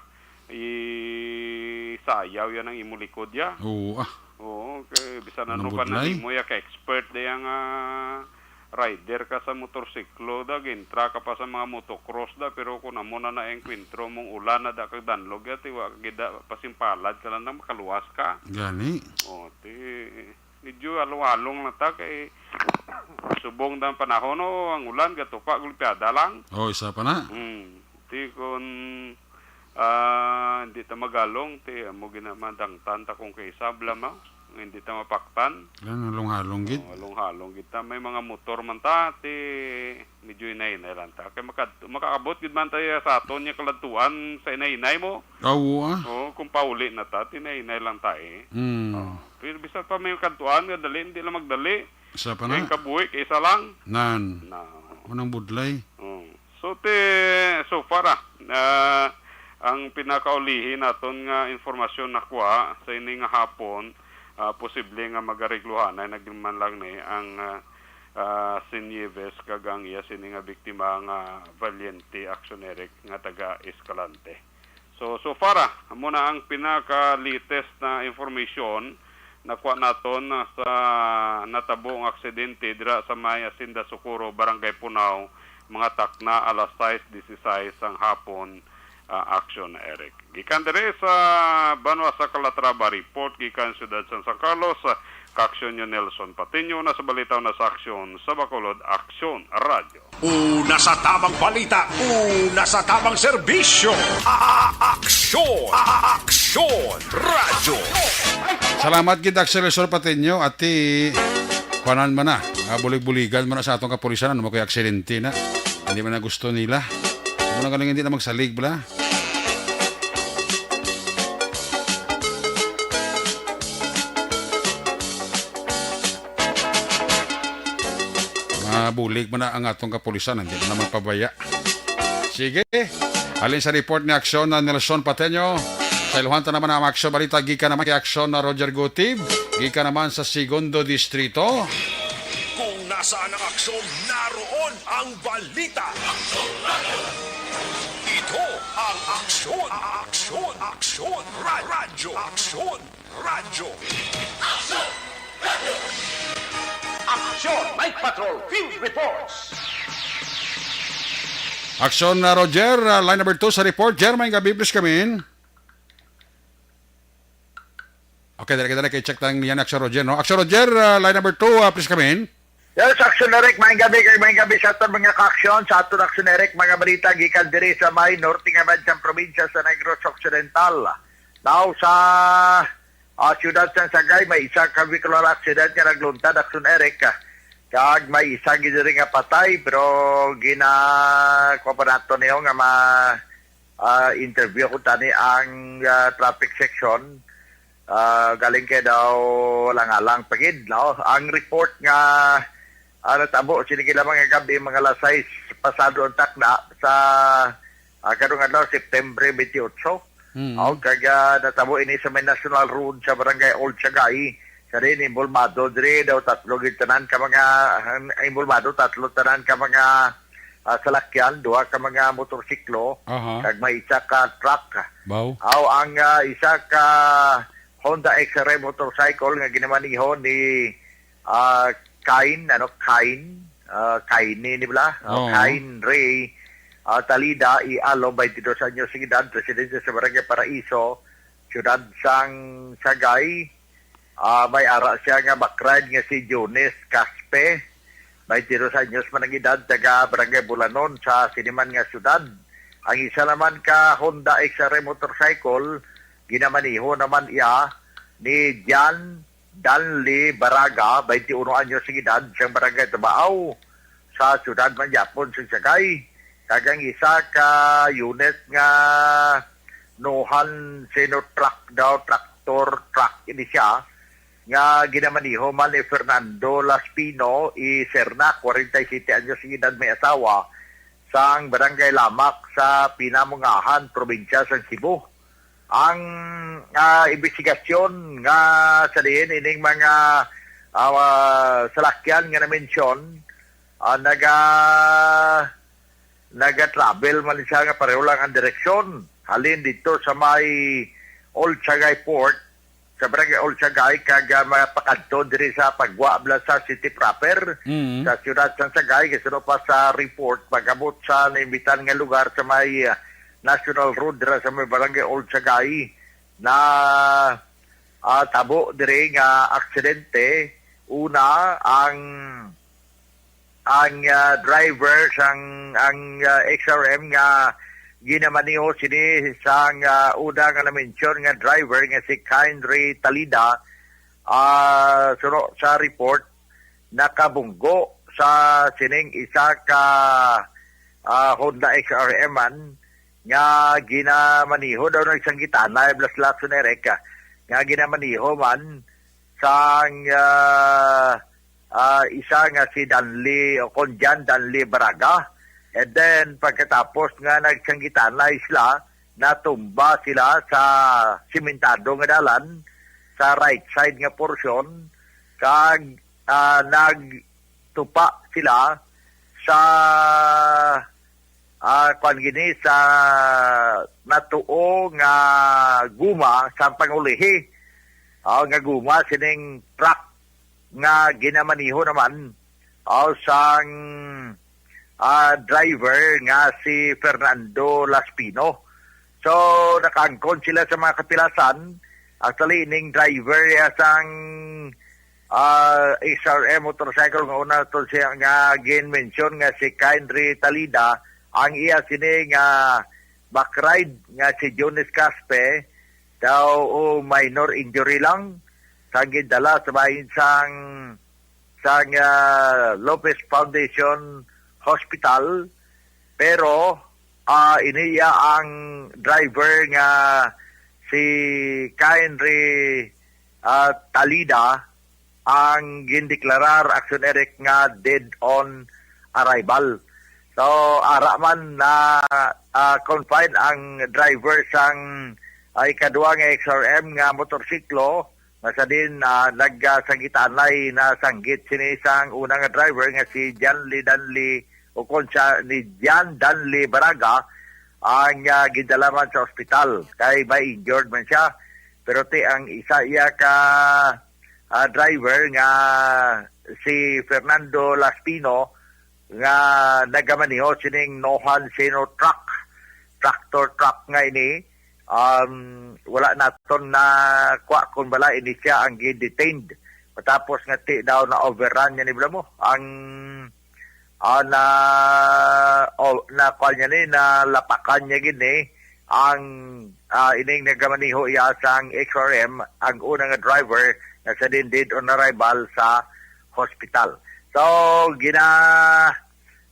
isayaw yan ang imo likod ya. Oo, ah. Oo, kay bisan ano pa na Nabudlay? Nimo ya ka expert da yang, ah, rider ka sa motorsiklo da, gintra ka pa sa mga motocross da, pero kung amo na na enkwentro mong ulan na da kag danlog ya, ti wa ka gid da pasimpalad ka lang na makaluwas ka. Gani. O, ti medyo halong-halong lang ta kay subong dang panahon, o, ang ulan gatupa gulpiada lang. O, isa pa na. Hmm. Ti kun, ah, hindi ta magalong, ti amo gina madangtan ta kung kaisa bala mo, nga hindi ta mapaktan. Yan, halong-halong gid. O, halong-halong gid ta. May mga motor man ta, ti Medyo hinay-hinay lang ta. Kay makad-, makaabot gid man tayo sa aton nga kaladtuan sa hinay-hinay mo. Awo, ah. Oo, kung pauli na ta, hinay-hinay lang ta, eh. Mm. Oo. Pero bisan pa may kadtuan nga dali, hindi lang magdali. Isa pa na. Ang kabuhi, kay isa lang. Nan. Na. Unang budlay. Oo. So, te, so far, ah, ah, ang pinakaulihi naton nga informasyon nakuha sa ini nga hapon, ah, posible nga magaregluhanay na gid man lang ni ang, ah, ah, si Nieves kag ang iya sini nga biktima nga Valiente Action Eric nga taga Escalante. So, so far, ah, amo na ang pinaka-latest na information nakuha naton, ah, sa natabo nga aksidente dira sa may Hacienda Socorro, Barangay Punao, mga takna alas sais dieciséis sang hapon, ah, Action Eric. Gikan diri sa banwa sa Calatrava, report gikan siyudad sang San Carlos, ah, ka-aksyon niyo Nelson Patiño, na sa balita na sa aksyon sa Bacolod, Aksyon Radyo. Una sa tamang balita, una sa tamang serbisyo. A-, a-, aksyon, a-, a-, aksyon, radyo. Salamat gid, Aksyon Nelson Patiño, ati, kuanan man na, ah, bulig-buligan man na sa atong kapulisan, ano mo kay aksidente na. Hindi man na gusto nila. Ano na galing hindi na magsalig, bala? Mabulig man na ang atong kapulisan, hindi na naman pabaya. Sige, halin sa report ni Aksyon na Nelson Pateño. Sa iluhan ta naman ang Aksyon Balita, gikan naman kay Aksyon na Roger Gutib, gikan naman sa Segundo Distrito. Kung nasaan ang aksyon, naroon ang balita. Ito ang aksyon, aksyon, aksyon, ra-, radyo, aksyon, radyo. Action Night Patrol Field Reports. Aksyon na Roger, uh, line number two sa report. Jer, may gabi, please come in. Okay, dali, dali, kay check tang niyan, Aksyon Roger, no? Aksyon Roger, uh, line number two, uh, please come in. Yes, Aksyon Eric, maayong gabi kay maayong gabi sa aton mga ka-aksyon, sa aton Aksyon Eric, mga balita gikan diri sa may norte nga bahin sang probinsya sa Negros Occidental. Now, sa, ah, siyudad sang Sagay, may isa ka vehicular accident nga nagluntad, Aksyon Eric, kag may isa gid diri nga patay, pero gina-, kuha pa nato niyo nga ma-, ah, interview ko tani ang, ah, traffic section. Ah, galing kay daw lang-alang pa gid, no? Ang report nga, ah, natabo sini kay lamang nga gabi, mga alas sais pasado ang takna sa, ah, karong adlaw, September twenty-eight. Mm. Oh, kag, ah, natabo ini sa may National Road sa Barangay Old Sagay. Sa din, involvado diri daw tatlo gid tanan ka mga, ang involvado tatlo tanan ka mga, ah, salakyan, duha ka mga motorsiklo, Aha. kag may isa ka truck. Baw. Aw, ang, ah, isa ka Honda X R M motorcycle nga ginamaniho ni, ah, Kain, ano, Kain, ah, Kain ni, ni bala? Oh, Oo. Kain Ray, ah, Talida, Ialo, twenty-two anyos ang edad, residente sa Barangay Paraiso, siyudad sang Sagay. Ah, may ara siya nga background nga si Jones Caspe, twenty-two anyos man ang edad, taga Barangay Bulanon sa sini man nga siyudad. Ang isa naman ka Honda X R M motorcycle, ginamaniho naman iya ni Jan Danley Baraga, twenty-uno anyos ang edad, sang Barangay Tabaaw, sa siyudad man gyapon sa Sagay. Kag ang isa ka unit nga Nohan Sinotrack daw, tractor truck ini siya, nga ginamaniho man ni Fernando Laspino y Serna, kwarenta y siyete anyos ang edad, may asawa, sang Barangay Lamak sa Pinamungahan, probinsya sang Cebu. Ang, ah, imbestigasyon nga sa diin ining mga, ah, salakyan nga na-mention, ah, naga-, naga-travel man siya nga pareho lang ang direksyon. Halin dito sa may Old Sagay Port, sa Barangay Old Sagay, kag, ah, mapakadto diri sa Pagwa, Blasar City proper, Mm. sa siyudad sang Sagay, kay suno pa sa report, pag-abot sa naimbitan nga lugar sa may, ah, National Road, dira sa may Barangay Old Sagay, na, ah, tabo diri nga aksidente. Una, ang, ang, ah, driver sang, ang, ah, X R M nga ginamaniho sini sang, ah, una nga na-mention nga driver nga si Kindry Talida, ah, suno sa report, nakabunggo sa sining isa ka, ah, Honda X R M man nga ginamaniho daw nagsanggitanay, blaslas, Eric, ah, nga ginamaniho man sang, ah, ah, isa nga si Danley, o kon John Danley Baraga. And then, pagkatapos nga nagsanggitanay sila, natumba sila sa simentado nga dalan, sa right side nga porsyon, kag, ah, nagtupa sila sa, ah, kuwan gini, sa natuo nga guma sa pangulihi, ah, nga guma sining truck nga ginamaniho naman, ah, sang, ah, driver nga si Fernando Laspino. So, nakaangkon sila sa mga kapilasan. Actually, ining driver ya sang, ah, X R M motorcycle nga una to siya nga gin-mention nga si Kindry Talida, ang iya sini nga backride nga si Jones Caspe, daw o minor injury lang, sang gindala sa bahin sang, sang, ah, Lopez Foundation Hospital. Pero, ah, ini iya ang driver nga si Kindry, ah, Talida ang gindeklarar, Action Eric, nga dead on arrival. So, ara man na, ah, confine ang driver sang, ah, ikaduha nga X R M nga motorsiklo, nga sa din, ah, nagsagitanay na sanggit sini sang una nga driver nga si John Lee Danley, o kon siya ni John Danley Baraga, ang, ah, gindala man sa ospital kay may injured man siya. Pero ti ang isa iya ka, ah, driver nga si Fernando Laspino nga nagamaneho sining Nohan Sino truck, tractor truck nga ini, um, wala naton na kuha kung bala ini siya ang gi-detained. Matapos nga ti daw na overrun niya ni bala mo ang, ah, na, oh, na kuha niya ni, na lapakan niya gini ang, ah, ining nagamaneho iya sang X R M, ang una nga driver nga sa din dead on arrival sa hospital. So, gina,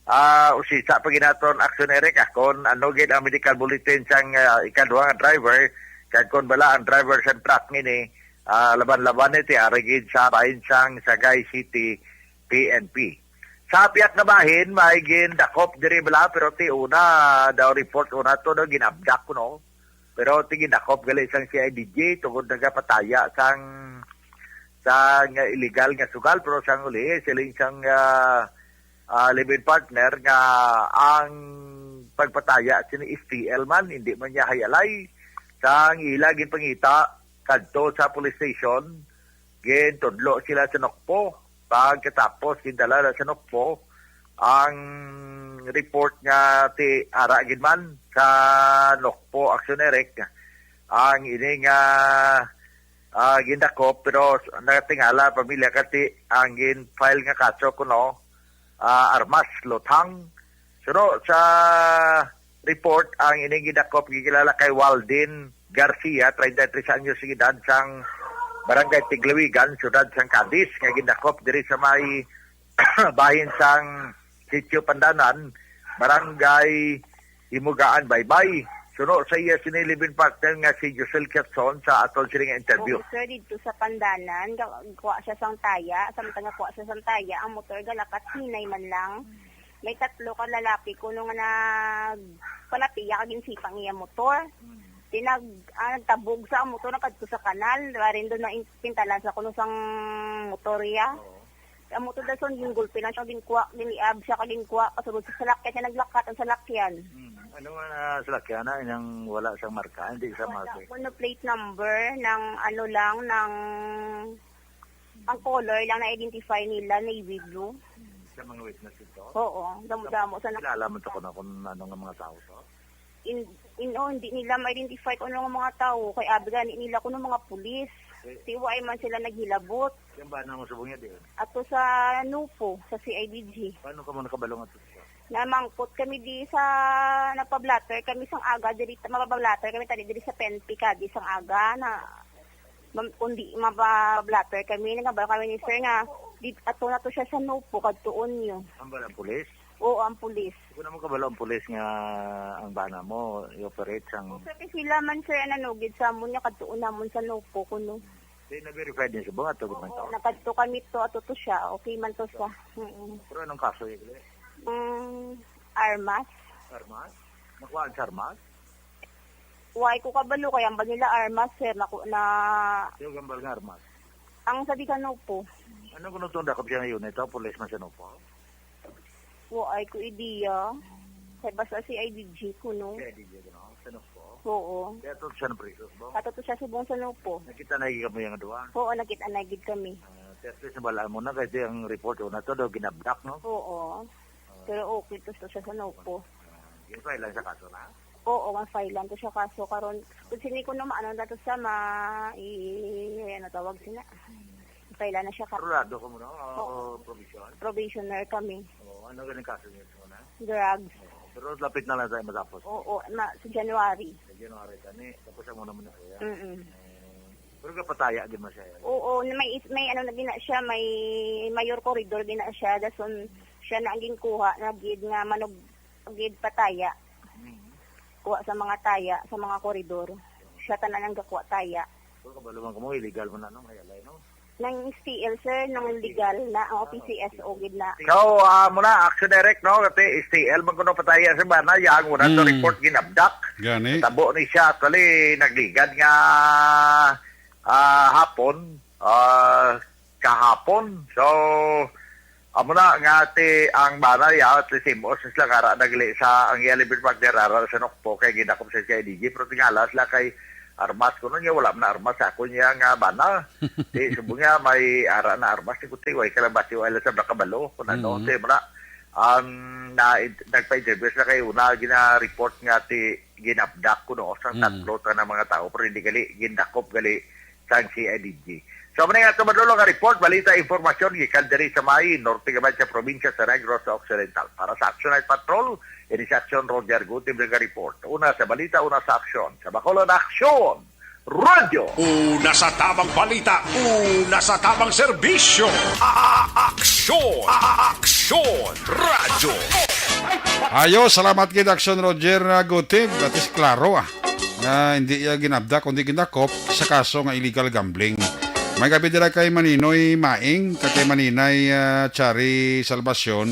ah, usisa pa ginaton, Action Eric, ah, kung ano gid ang medical bulletin sang, ah, ikaduha nga driver, kag kung bala ang driver sa truck ngini, ah, laban-laban ni ti ari gid sa bahin sang Sagay City P N P. Sa pihak nga bahin, may gindakop diri bala, pero ti una daw report una to daw ginabdak kuno. Pero ti gindakop gali sang C I D G tungod nagapataya sang, sang illegal nga sugal, pero sang uli, siling sang, ah, ah, live-in partner nga ang pagpataya sini S T L man, hindi man niya hayalay. Sang ila ginpangita kadto sa police station, gintudlo sila sa Nokpo. Pagkatapos, gindala na sa Nokpo ang report nga ti ara gid man sa Nokpo, Action Eric, ang ini nga, ah, gindakop, pero s-, natingala pamilya kati ang gin-file nga kaso kuno, ah, armas, luthang. Suno sa report, ang ining gidakop gikilala kay Waldin Garcia, treinta y tres anyos ang edad, sang Barangay Tiglawigan, Siyudad sang Cadiz, nga gindakop diri sa may bahin sang Sitio Pandanan, Barangay Himugaan, Baybay. Suno sa iya sini live-in partner nga si Josel Quezon sa aton sini nga interview. Oo, sir, didto sa Pandanan, ga-, kuha siya sang taya, samtang nga kuha siya sang taya, ang motor galakat hinay man lang. May tatlo ka lalaki kuno nga nagpalatiya kag ginsipang iya motor. Di nag-, ah, nagtabog sa ang motor, nagkadto sa kanal, warin doon na in-, pintalan sa kuno sang motor iya. Oo. Ang motor daw son, gingulpi lang siya, gingkuha, giniab siya, kag gingkuha, kasulod sa salakyan niya, naglakat ang salakyan. Hmm. Ano nga na salakyan na, inang wala siyang marka, hindi siya Wala marka. Kuno plate number, ng ano lang, ng, ang color lang na-identify nila, navy blue. Hmm. Sa mga witness ito? Oo, damo-damo sa na- Kilala mo to kung, kung ano nga mga tao to? In, in, oh, hindi nila ma-identify kung ano nga mga tao, kay abi gani nila kuno mga pulis. Eh. Ti wa man sila naghilabot. Yan ba na mo subong niya diyan? Ato sa Nupo, sa C I D G. Paano ka mo nakabalong ato siya? Namangkot kami di sa, nagpa-blotter kami sang aga, diri, mapablotter kami tadi diri sa P N P Cadiz sang aga, na, mam-, kundi mapa-blotter kami, nagabal kami ni sir nga, Di, ato na to siya sa Nopo, kadtuon niyo. Ang ba ang pulis? Oo, ang pulis. Kung naman kabalo ang pulis nga ang bana mo, i-operate sang Kasi sila man, sir, ang nanugid sa amon niya, kadtuon namon sa Nopo, kuno. Di na-verify din sa mga to, Oo, man to. Nakadto kami to, ato to siya. Okay man to siya. Mm. Pero anong kaso yung gali? Mm, armas. Armas? Nakuhaan sa armas? Why ko kabalo, kaya ang ba nila armas, sir, na, na Yung gambal nga armas? Ang sa di ka Nopo. Ano kung itong dakop siya ngayon? Ito, pulis man sa Nopo? Wa ay ko idea. Kay basta C I D G ko, no? C I D G, no? Sa Nopo? Oo. Kaya ito siya ng priso, ba? Kato to siya subong sa Nopo. Nakita na yung kami yung duwa? Oo, nakita na gid kami. Ah, at least nabalaan mo na kasi ang report ko na to daw ginabdak, no? Oo. Ah. Pero okay to, to siya sa Nopo. Ah, yung file lang sa kaso na? Oo, ma-file lang to siya kaso karon. Kung sini ko naman, ano na to sa ma-, i-, ano tawag sina? File na siya ka- Rulado ka mo, no? O, Oo. Probation? Probationer kami. Oo, ano ganing kaso niyo sa una? Drugs. Oo, pero lapit na lang tayo matapos. Oo, na, sa January. Sa January, tani. Tapos ang una mo na kaya? Mm-mm. Eh, pero kapataya din mo siya yan? Oo, na may is-, may ano na gina siya, may mayor corridor gina siya. Dason siya na ang ginkuha, na gid nga manug-, gid pataya. Mm. Kuha sa mga taya, sa mga koridor. Siya tanan ang gakuha taya. So, kabalo man ko mo, illegal mo na, no? May alay, no? Nang S T L, sir, nang legal na, o Ah, P C S O gid na. So, ah, mo na, action direct, no? Kasi S T L, man kuno pataya sa bana, yang una to Mm. report ginabdak. Gani. Tabo ni siya, actually, nagligad nga, ah, hapon, ah, kahapon. So, amo na nga ti ang bana ya, ti simos sila kara nagli sa ang iya liver partner ara sa Nokpo kay gidakop sa C I D G, pero tingala sila kay armas kuno niya, wala man na armas sa ako niya nga bana. Di, subong niya may ara na armas, ti kuti, way ka lang bati, wala sa nakabalo, kung ano, Mm. ti mo na, ang na, nagpa-interview sila kay una, gina-report nga ti ginabdak kuno sang Mm. tatlo ta na mga tao, pero hindi gali, gindakop gali sang C I D G. So, muna nga ito, madulong nga report, balita, impormasyon, gikan diri sa may norte gamay sa probinsya sa Negros Occidental. Para sa Action Night Patrol, ini sa Action, Roger Gutim, nga report. Una sa balita, una sa aksyon. Sa Bacolod, Aksyon! Radyo! Una sa tamang balita, una sa tamang serbisyo. A-, a-, aksyon! A-, a-, aksyon! Radyo! Ayo, salamat gid, Aksyon Roger, ah, Gutib. At least klaro, ah, nga hindi iya ginabda, kundi gindakop sa kaso nga illegal gambling. May gabi dira kay Maninoy Maing, kag kay Maninay, ah, Chari Salvacion,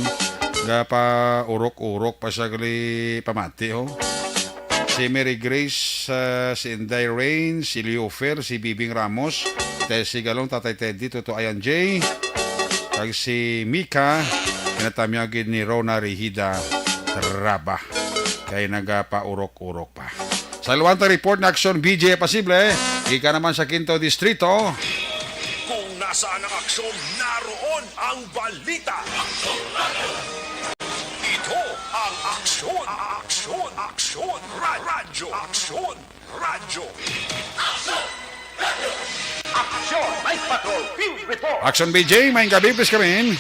nga pa urok-urok pa siya gali pamati, oh. Si Mary Grace, ah, si Inday Rain, si Leo Fer, si Bibing Ramos, Tessie Galong, Tatay Teddy, Toto Ayan J, kag si Mika, kinatamyag gid ni Rona Rihida Raba. Kay nagapaurok-urok pa. Sa Luwanta report na Aksyon B J Pasible, ika naman sa Quinto Distrito. Kung nasaan ang aksyon, naroon ang balita. Ito ang Aksyon, Aksyon, Aksyon, Ra-, Radyo, Aksyon, Radyo. Aksyon, Night Patrol, Field Report. Aksyon B J, maayong gabi, please come in.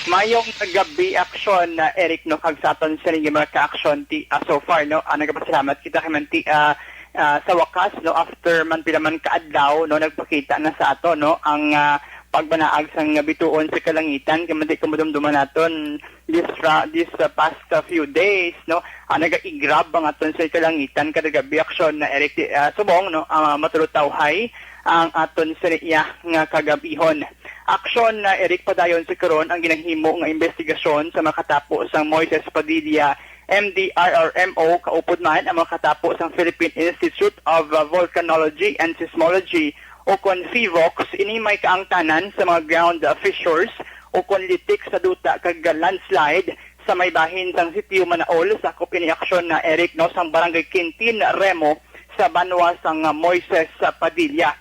Mayong gabi, Aksyon, na Eric, no, kag sa aton sa mga ka-aksyon ti, ah, so far, no, ah, nagapasalamat kita kay man ti, ah, ah, sa wakas, no, after man pila man ka adlaw, no, nagpakita na sa ato, no, ang, ah, pagbanaag sang bituon sa kalangitan, kay man ti kung madumduman naton, this ra-, this, uh, past, uh, few days, no, ah, naga-igrab ang aton sa kalangitan kada gabi, Aksyon, na Eric, ah, subong, no, ah, matulutawhay ang aton sa iya nga kagabihon. Aksyon, na Eric, padayon sa karon ang ginahimo nga investigasyon sa makatapo sang Moises Padilla M D R R M O, kaupod man ang makatapo sang Philippine Institute of, uh, Volcanology and Seismology, o kon PHIVOLCS. Ini may kaangtanan sa mga ground, uh, fissures o kon litik sa duta kag landslide sa may bahin sang Sitio Manaol. Sakop ini, Aksyon, na Eric, no, sang Barangay Quintin Remo sa banwa sang, uh, Moises, uh, Padilla.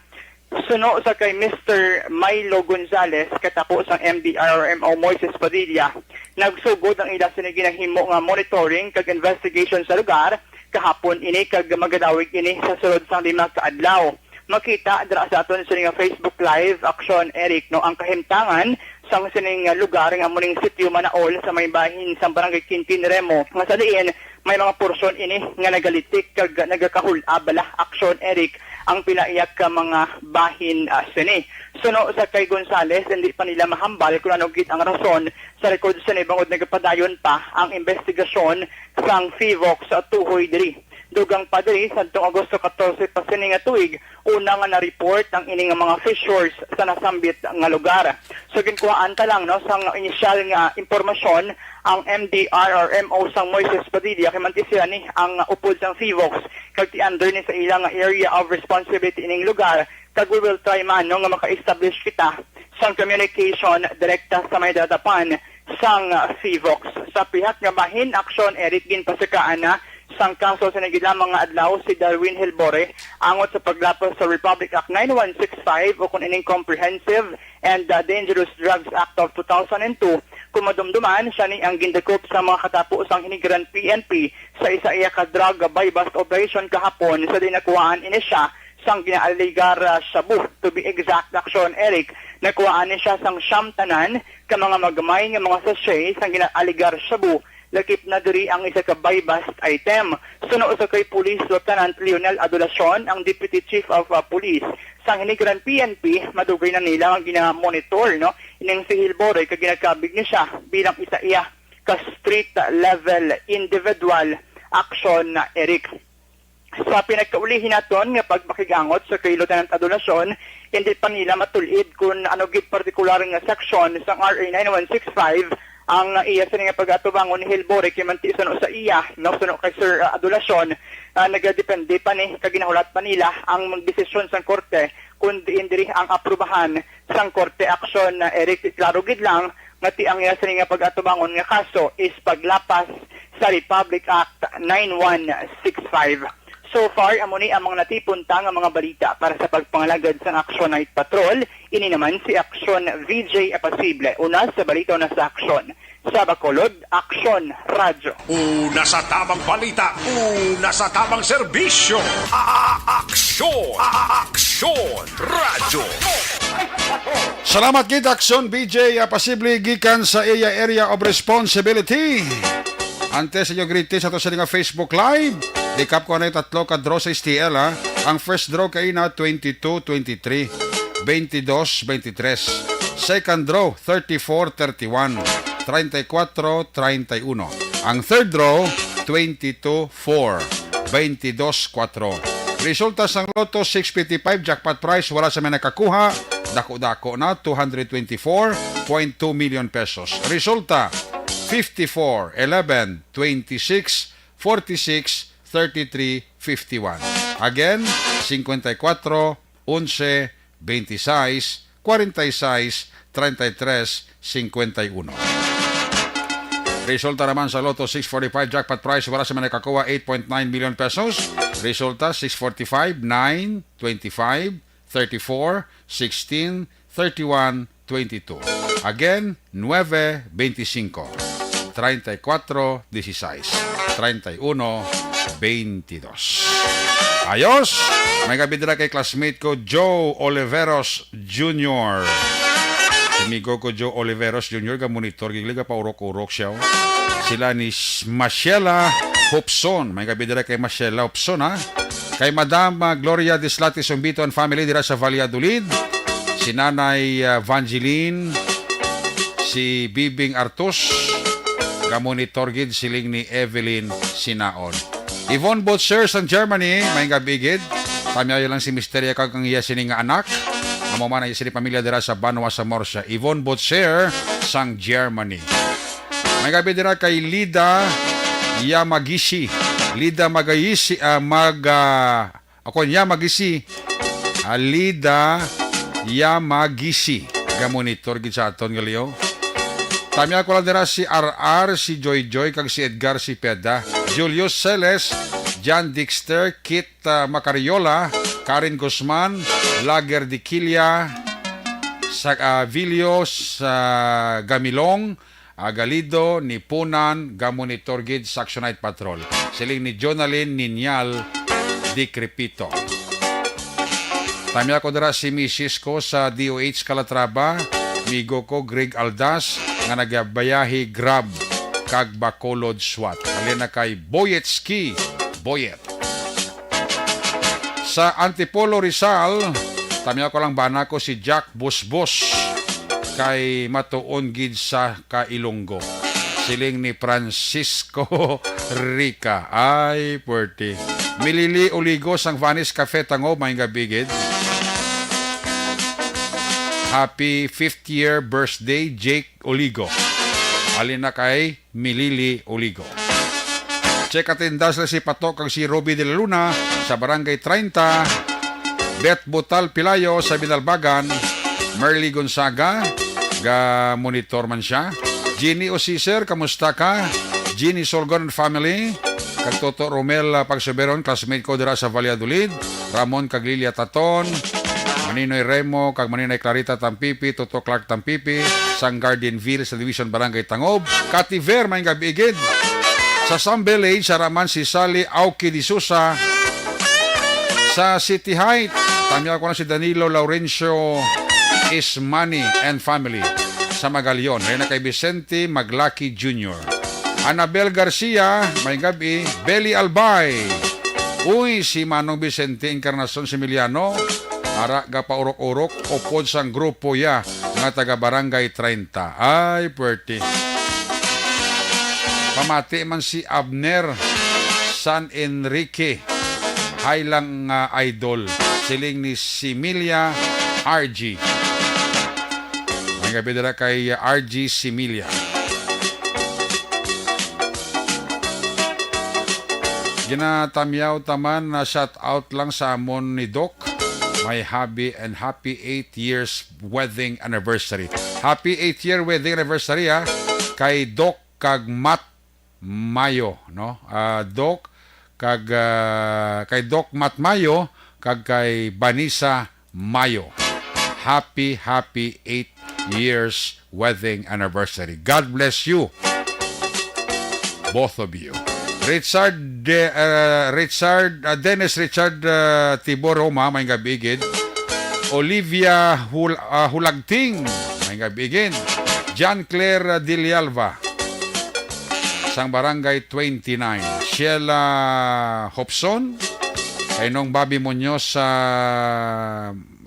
Suno sa kay Mister Milo Gonzales, katapo sang M D R R M O Moises Padilla, nagsugod ang ila sini ginahimo nga monitoring kag investigation sa lugar kahapon ini kag magadawig ini sa sulod sang lima ka adlaw. Makita dira sa aton sini nga Facebook Live, Aksyon, Eric, no, ang kahimtangan sang sining lugar nga amo ning Sitio Manaol sa may bahin sang Barangay Quintin Remo, nga sa diin may mga porsyon ini nga nagalitik kag nagakahul-ab bala, Aksyon, Eric, ang pila iya ka mga bahin, ah, sini. Suno sa kay Gonzales, hindi pa nila mahambal kung ano gid ang rason sa likod sini, bangod nagapadayon pa ang investigasyon sang PHIVOLCS sa tuhoy diri. Dugang pa diri, sadtong Agosto catorce pa sini nga tuig, una nga na-report ang ini nga mga fissures sa nasambit nga lugar. So, ginkuhaan ta lang, no, sang inisyal nga impormasyon ang M D R or M O sang Moises Padilla, kay manti sila ni ang upod sang PHIVOLCS, kag ti under ni sa ila nga area of responsibility ining lugar, kag we will try man, no, nga maka-establish kita sang communication direkta sa may datapan sang, ah, PHIVOLCS. Sa pihak nga bahin, aksyon, Eric, ginpasakaan na sang kaso sa nagid lamang nga adlaw si Darwin Hilbore angot sa paglapas sa Republic Act nine one six five, o kung ining Comprehensive and, ah, Dangerous Drugs Act of two thousand and two, kung madumduman, siya ni ang gindakop sa mga katapo sang Hinigaran P N P sa isa iya ka drug buy-bust operation kahapon, sa diin nakuhaan ini siya sang ginaaligar, ah, shabu. To be exact, aksyon, Eric, nakuhaan ni siya sang siyam tanan ka mga magmay nga mga sachet sang ginaaligar shabu. Lakip na diri ang isa ka buy-bust item. Suno sa kay Police Lieutenant Lionel Adulacion, ang Deputy Chief of, ah, Police sang Hinigaran P N P, madugay na nila nga gina-monitor, no, ining si Hilbore, kag ginakabig ni siya bilang isa iya ka street level individual, aksyon, Eric. Sa pinagkaulihi naton nga pagpakigangot sa kay Lieutenant Adulacion, hindi pa nila matul-id kung ano gid partikular nga seksyon sang R A nine one six five ang iya sini nga pag-atubangon ni Hilbore, kay manti suno sa iya, no, suno kay Sir, ah, Adulacion, ah, nagadepende pa ni, kag ginahulat pa nila ang magdesisyon sang korte kung diin diri ang aprubahan sang korte, aksyon, ah, Eric. Klaro gid lang nga ti ang iya sini nga pag-atubangon nga kaso is paglapas sa Republic Act nine one six five. So far, amo ni ang mga natipon ta nga mga balita para sa pagpangalagad sang Action Night Patrol. Ini naman si Action V J Apasible. Una sa balita, una sa aksyon. Sa Bacolod, Action Radyo. Una sa tamang balita, una sa tamang serbisyo. A-, a-, aksyon, a-, a-, aksyon, radyo. Salamat gid, Aksyon V J, ah, posible gikan sa iya area of responsibility. Antes sa inyo greeting sa to sa nga Facebook Live, recap ko na yung tatlo ka draw sa S T L, ha. Ang first draw kay na twenty-two twenty-three, twenty-two twenty-three. Second draw, thirty-four thirty-one, treinta y cuatro treinta y uno. Ang third draw, twenty-two four, twenty-two cuatro. Resulta sang Lotto six fifty-five jackpot prize, wala sa may nakakuha. Dako-dako na, two hundred twenty-four point two million pesos. Resulta, fifty-four, eleven, twenty-six, forty-six, thirty-three, fifty-one. Again, cincuenta y cuatro, once, veintiséis, cuarenta y seis, treinta y tres, cincuenta y uno. Resulta naman sa Lotto six forty-five jackpot prize, wala sa may nakakuha, eight point nine million pesos. Resulta, six forty-five, nine, twenty-five, thirty-four, sixteen, thirty-one, twenty-two. Again, nueve veinticinco, treinta y cuatro dieciséis, treinta y uno veintidós. Ayos! May gabi dira kay classmate ko, Joe Oliveros Junior. Amigo ko, Joe Oliveros Junior, ga-monitor, gigli, ga paurok-urok siya, oh. Sila ni S-, Masiela Hopson. May gabi dira kay Masiela Hopson, ha? Kay Madam, ah, Gloria Dislati Sumbito and family dira sa Valladolid. Si Nanay, ah, Vangeline, si Bibing Artus, ga-monitor gid, siling ni Evelyn Sinaon. Yvonne Butcher sang Germany, may gabi gid. Pamiyayo lang si Mister Yakag ang iya sini nga anak. Amo man ang iya sini pamilya dira sa Banwa sa Murcia. Yvonne Butcher sang Germany. May gabi dira kay Lida Yamagisi. Lida Magayisi, ah, mag, ah, ako niya magisi. Ah, Lida Yamagisi. Ga-monitor gid sa aton gali, oh. Tami ako lang dira si R R, si Joy Joy, kag si Edgar, si Peda. Julius Celes, John Dexter, Kit, ah, Macariola, Karen Guzman, Lager de Quilla, sa, ah, Vilio, sa Gamilong, Agalido, Nipunan, ga-monitor gid sa Action Night Patrol. Siling ni Jonalyn Niñal Decrepito. Tami ako dira si misis ko sa D O H Calatrava, migo ko Greg Aldas nga nagabayahi Grab kag Bacolod Swat. Halin na kay Boyet Ski, Boyet. Sa Antipolo, Rizal, tamiyaw ko lang bana ko si Jack Busbos kay matuon gid sa ka-Ilonggo. Siling ni Francisco Rica. Ay, puwerte. Milili Oligo sang Vanice Cafe Tangob, maayong gabi gid. Happy fifth year birthday, Jake Oligo. Halin na kay Milili Oligo. Check attendance lang si Pato kag si Ruby de la Luna sa Barangay treinta. Beth Butal Pilayo sa Binalbagan. Merly Gonzaga, ga monitor man siya. Jeannie Osiser, kamusta ka? Jeannie Solgon and family. Kag Toto Romel, ah, Pagsuberon, classmate ko dira sa Valladolid. Ramon kag Lilia Taton. Maninoy Remo kag Maninoy Clarita Tampipi, Toto Clark Tampipi, sang Gardenville sa Division Barangay Tangob. Kativer, maayong gabi gid. Sa Sam Village, ara man si Sally Auki de Sousa. Sa City Height, tamiyaw ko na si Danilo Laurencio Ismani and family sa Magalion. Halin na kay Vicente Maglaki Junior. Anabel Garcia, maayong gabi. Belly Albay. Uy, si Manong Vicente Encarnacion Similiano, ara gapaurok-urok, upod sang grupo ya nga taga Barangay treinta. Ay, puwerte. Pamati man si Abner San Enrique. Hi lang, nga idol. Siling ni Similia R G. Maayong gabi dira kay R G Similia. Ginatamyaw taman na shout out lang sa amon ni Doc. My hubby and happy eight years wedding anniversary. Happy eight year wedding anniversary, ha, kay Doc kag Mat Mayo, no? Ah, Doc kag, ah, kay Doc Mat Mayo kag kay Vanessa Mayo. Happy, happy eight years wedding anniversary. God bless you, both of you. Richard De-, ah, Richard, ah, Dennis Richard, ah, Tibor Roma, maayong gabi gid. Olivia Hul-, ah, Hulagting, maayong gabi gid. John Claire, ah, Dilialva, sang Barangay twenty-nine. Sheila Hopson, kay Nong Bobby Muñoz sa,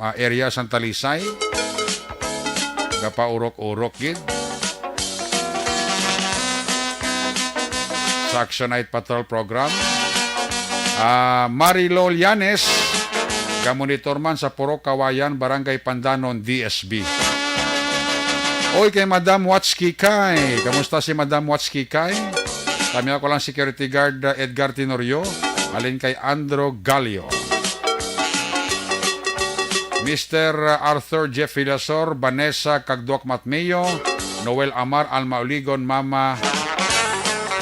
ah, area sang Talisay. Gapaurok-urok gid sa Action Night Patrol Program. Ah, Marilol Yanes, gamonitor man sa Purok Kawayan, Barangay Pandanon, D S B. Oy, kay Madam Watch Kikay. Kamusta si Madam Watch Kikay? Kami ako lang security guard, uh, Edgar Tenorio, halin kay Andro Gallo. Mister Arthur Jeff Villasor, Vanessa kag Doc Matmeo, Noel Amar, Alma Uligon, Mama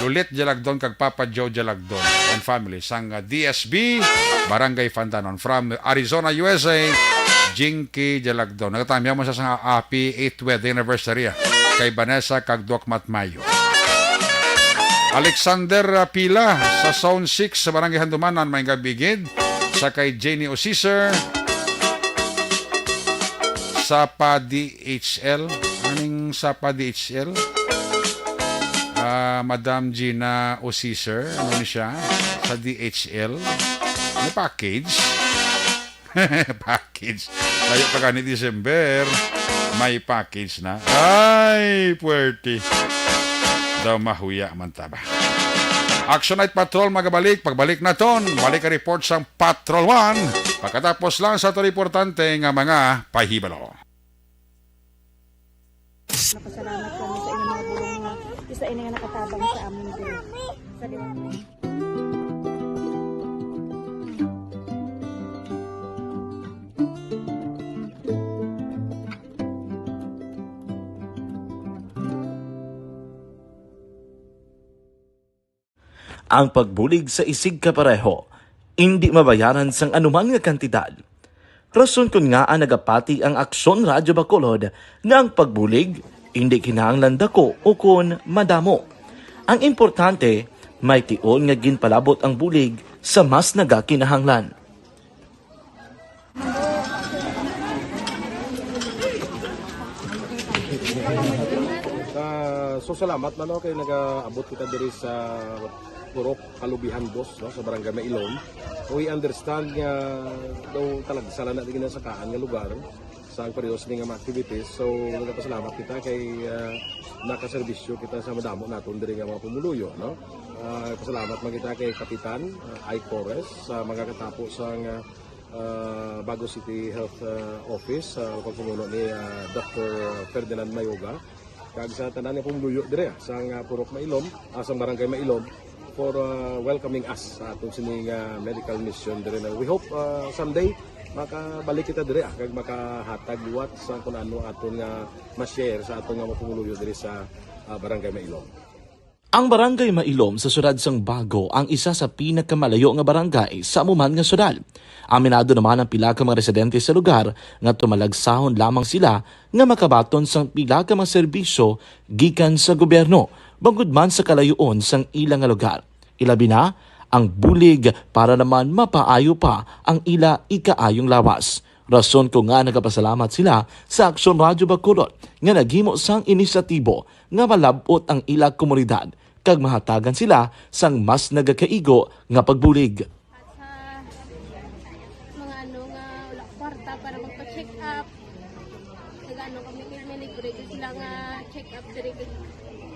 Lulit Jalagdon kag Papa Joe Jalagdon and family sang, uh, D S B, Barangay Pandanon. From Arizona, U S A, Jinky Jalagdon. Nagatamyaw mo sa, sa happy eighth wedding anniversary, ah, kay Vanessa kag Doc Matmeo. Alexander, ah, Pila sa Zone six sa Barangay Handumanan, maayong gabi gid. Sa kay Jenny Osiser, Sapa D H L. Aning Sapa D H L? Ah, Madam Gina Osiser, ano ni siya? Sa D H L? May package? Package. Layo pa gani December. May package na. Ay, puwerte. Daw mahuya man ta ba? Action Night Patrol magabalik. Pagbalik naton, balik ang report sang Patrol One. Pagkatapos lang sa aton importante nga mga pahibalo. Napasalamat kami sa inyong mga bulong nga isa ini nga nakatabang sa amin din. Sa Ang pagbulig sa isigkapareho indi mabayaran sang anuman nga kantidad. Rason kon ngaa nagapati ang Aksyon Radyo Bacolod nga ang pagbulig indi kinahanglan dako ukon madamo. Ang importante, may tion nga ginpalabot ang bulig sa mas nagakinahanglan. Ah, so salamat man, no, kay nagaabot kita diri sa Purok Kalubihan Dos, no, sa Barangay Mailom. We understand nga daw talagsa lang na din sa kaan nga lugar sa ang periodo sini nga mga activities. So, nagapasalamat kita kay, ah, nakaserbisyo kita sa madamo naton diri nga mga pumuluyo, no? Ah, pasalamat man kita kay Kapitan, ah, Ike Torres sa mga katapo sang, ah, ah, Bago City Health, ah, Office, ah, pagpamuno ni, ah, Doktor Ferdinand Mayoga, kag sa tanan nga pumuluyo dire, ah, sang, ah, Purok Mailom, ah, sang Barangay Mailom, for, ah, welcoming us sa aton sini nga medical mission dire na we hope, ah, someday makabalik kita dire, ah, kag makahatag liwat sa kung ano aton nga ma-share sa aton nga mga pumuluyo dire sa, ah, Barangay Mailom. Ang Barangay Mailom sa siyudad sang Bago ang isa sa pinakamalayo nga barangay sa amo man nga siyudad. Aminado naman ang pila ka mga residente sa lugar nga tumalagsahon lamang sila nga makabaton sang pila ka mga serbisyo gikan sa gobyerno, bangod man sa kalayoon sang ila nga lugar. Ilabi na ang bulig para naman mapaayo pa ang ila ikaayong lawas. Rason ko nga nagapasalamat sila sa Aksyon Radyo Bacolod nga naghimo sang inisyatibo nga malab-ot ang ila komunidad kag mahatagan sila sang mas nagakaigo nga pagbulig. At sa mga ano nga wala kwarta para magpa-check up, nag-ano kami, may libre gyud sila nga check up diri,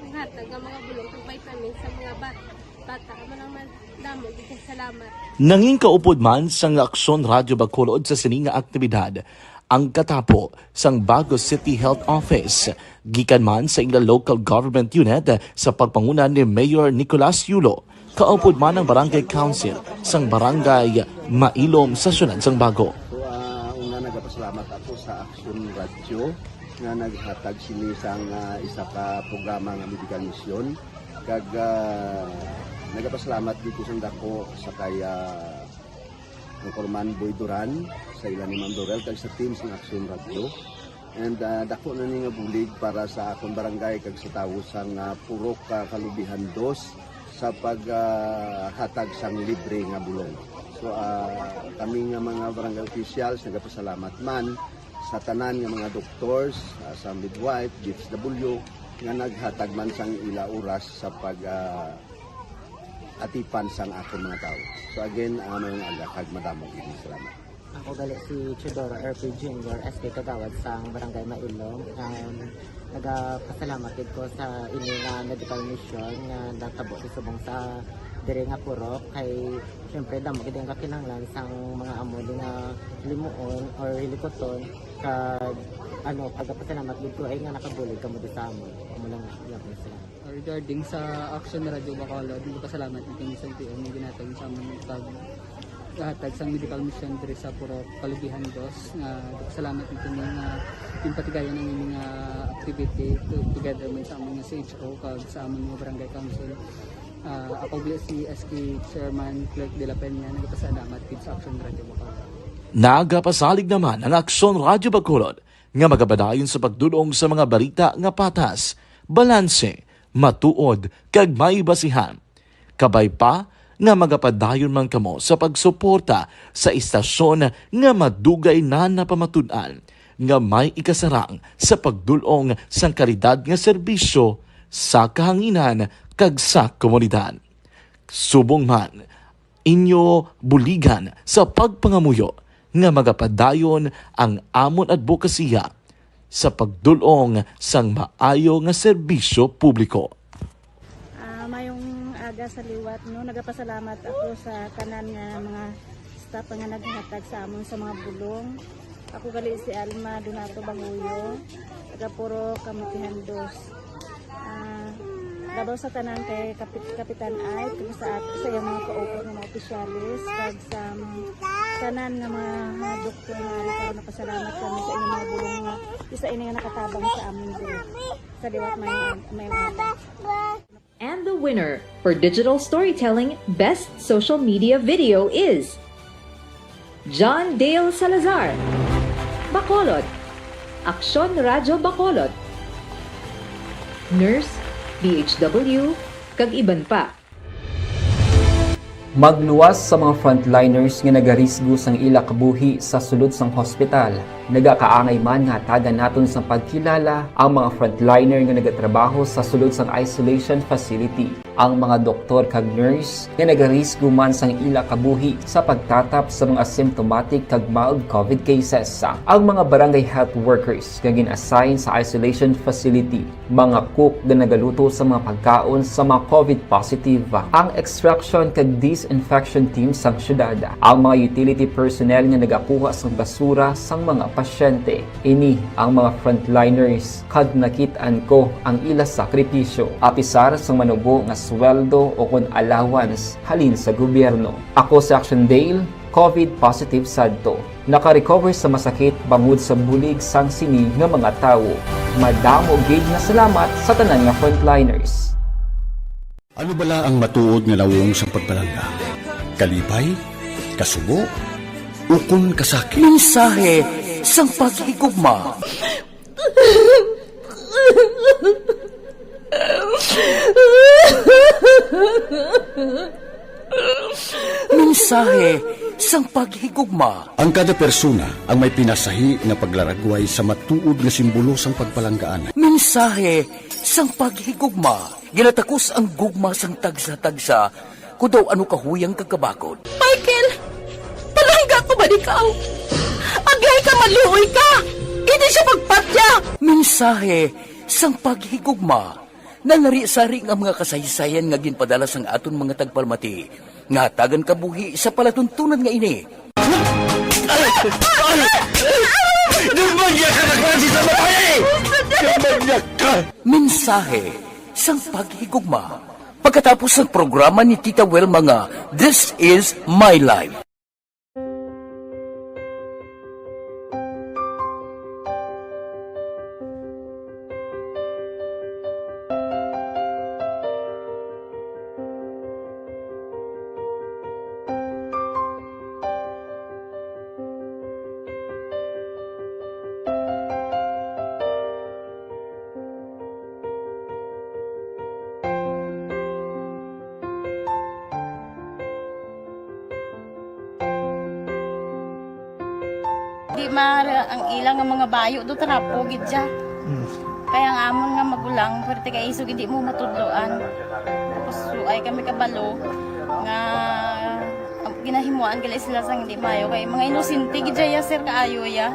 hatag nga mga bulong kag vitamin sa mga bat-, bata. Amo lang man, damo gyud kay salamat. Nangin kaupod man sang Aksyon Radyo Bacolod sa sini nga aktibidad ang katapo sang Bago City Health Office, gikan man sa ila local government unit sa pagpanguna ni Mayor Nicolas Yulo, kaupod man ang Barangay Council sang Barangay Mailom sa siyudad sang Bago. So, ah, una, nagapasalamat ako sa Aksyon Radyo nga naghatag sini sang, ah, isa ka programa nga medical mission. Kag, ah, nagapasalamat dito sa dako sa kay, ah, Anchorman Boy Duran, sa ila ni Ma'am Dorel, kag sa team sang Aksyon Radyo. And, ah, dako na ni nga bulig para sa akon barangay kag sa tawo sang, ah, Purok, ah, Kalubihan Dos sa pag, ah, hatag sang libre nga bulong. So, ah, kami nga mga barangay officials, nagapasalamat man sa tanan nga mga doctors, ah, sa midwife, D H W, nga naghatag man sang ila oras sa pag, ah, atipan sang akon mga tawo. So again, ah, mayong aga kag madamo gid nga salamat. Ako gali si Teodoro R P Junior, S K Kagawad sang Barangay Mailom. Um, nagapasalamat gid ko sa ini nga medical mission nga natabo sa subong sa diri nga purok, kay siyempre damo gid ang kakinahanglan sang mga amo ni nga limuon or hilikuton, kag ano, pagapasalamat gid ko ay nga nakabulig kamo di sa amon. Amo lang, salamat. Regarding sa Action Radio Bacolod, nagpasalamat kami sa L T O nga ginhatag sa amon pag hatag sang medical mission diri sa Purok Kalubihan Dos, nga nagpasalamat kami nga ginpatigayon ang ining, ah, activity to-, together man sa amon nga C H O kag sa amon nga barangay council. Ah, ako gali si S K Chairman Clerk de la Peña, nagpasalamat gid sa Action Radio Bacolod. Nagapasalig naman ang Aksyon Radyo Bacolod nga magapadayon sa pagdul-ong sa mga balita nga patas, balanse, matuod, kag may basihan. Kabay pa nga magapadayon man kamo sa pagsuporta sa istasyon nga madugay na napamatud-an nga may ikasarang sa pagdul-ong sang kalidad nga serbisyo sa kahanginan kag sa komunidad. Subong man, inyo buligan sa pagpangamuyo nga magapadayon ang amon adbokasiya sa pagdul-ong sang maayo nga serbisyo publiko. Ah, mayong aga sa liwat, no? Nagapasalamat ako sa tanan nga mga staff nga naghatag sa amon sa mga bulong. Ako gali si Alma Donato Banguyo, taga Purok Kalubihan Dos. Ah, labaw sa tanan kay Kapit-, Kapitan Ike, kag sa, sa iyang mga kaupod nga mga opisyales, kag sa mga tanan nga mga, ah, doktor nga ari karon, nagapasalamat kami sa inyong mga bulong nga isa ini nga nakatabang sa amin diri. Sa liwat, mayong, mayong aga. And the winner for digital storytelling best social media video is John Dale Salazar, Bacolod, Aksyon Radyo Bacolod, Nurse, D H W, kag iban pa. Magluwas sa mga frontliners nga nagarisgo sang ila kabuhi sa sulod sang hospital. Nagakaangay man nga hatagan naton sang pagkilala ang mga frontliner nga nagatrabaho sa sulod sang isolation facility. Ang mga doktor kag nurse nga nagarisgo man sang ila kabuhi sa pagtatap sa mga symptomatic kag mild covid cases. Ang mga barangay health workers nga gin-assign sa isolation facility, mga cook nga nagaluto sa mga pagkaon sa mga covid positive, ang extraction kag disinfection team sang syudad, ang mga utility personnel nga nagakuha sang basura sang mga pasyente. Ini ang mga frontliners kag nakit-an ko ang ila sakripisyo. Apisar sang manubo nga sweldo o kon allowance halin sa gobyerno. Ako si Action Dale, covid positive sadto. Naka-recover sa masakit bangod sa bulig sang sini nga mga tawo. Madamo gid nga salamat sa tanan nga frontliners. Ano bala ang matuod nga nawong sang pagpalangga? Kalipay? Kasubo? Ukon kasakit? Mensahe sang paghigugma. Mensahe sang paghigugma. Ang kada persona ang may pinasahi nga paglaragway sa matuod nga simbolo sang pagpalanggaan. Mensahe sang paghigugma. Ginatakos ang gugma sang tagsa-tagsa, kon daw ano kahuyang kag kabakod. Michael! Palangga ko man ikaw! Aglahay ka, maluoy ka! Hindi siya pagpatya! Mensahe sang paghigugma. Nalari-sari nga mga kasaysayan nga ginpadala sang aton mga tagpalamati nga hatagan kabuhi sa palatuntunan nga ini. Ay! Ay! Demonyo ka na klase sa babae! Demonyo ka! Mensahe sang paghigugma. Pagkatapos sang programa ni Tita Welma nga This Is My Life. Di ma-, ang ila nga mga bayo do trapo gid siya. Mm. Kaya ang amon nga magulang, pwerte kay isog hindi mo matudloan. Tapos suay kami kabalo nga ang ginahimuan gali sila sang hindi maayo kay mga inosente gid siya, sir, kaayo ya.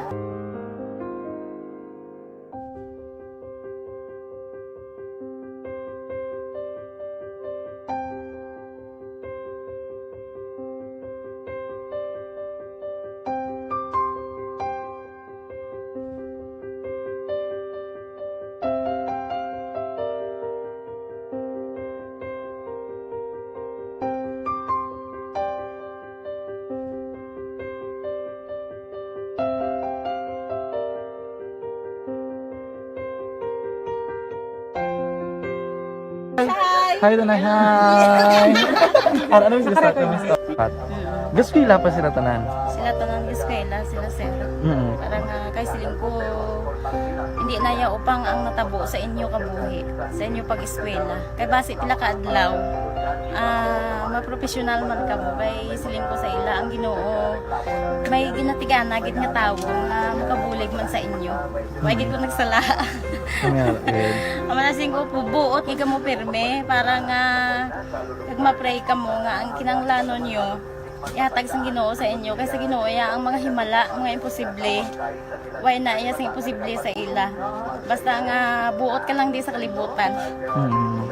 Hi! Hi, Tanay. Hi! Ano, ano yung gusto? Ano yung gusto? Gaskwela pa sila tanan? Sila tanan gaskwela, sila, sir. Mm. Para nga kay siling ko, hindi na ya upang ang natabo sa inyo kabuhi, sa inyo pag-eskwela. Kay basi pila ka adlaw, ah, mapropesyonal man kamo. Kay siling ko sa ila, ang Ginoo may ginatigana gid nga tawo nga makabulig man sa inyo. Wa gid ko nagsala. Nga, eh. Ang mga siling ko, buot gid kamo pirme para nga kag ma-pray kamo nga ang kinahanglanon nyo ihatag sang Ginoo sa inyo, kay sa Ginoo iya ang mga himala, mga imposible. Way na iya sing imposible sa ila. Basta nga buot ka lang di sa kalibutan. Mm.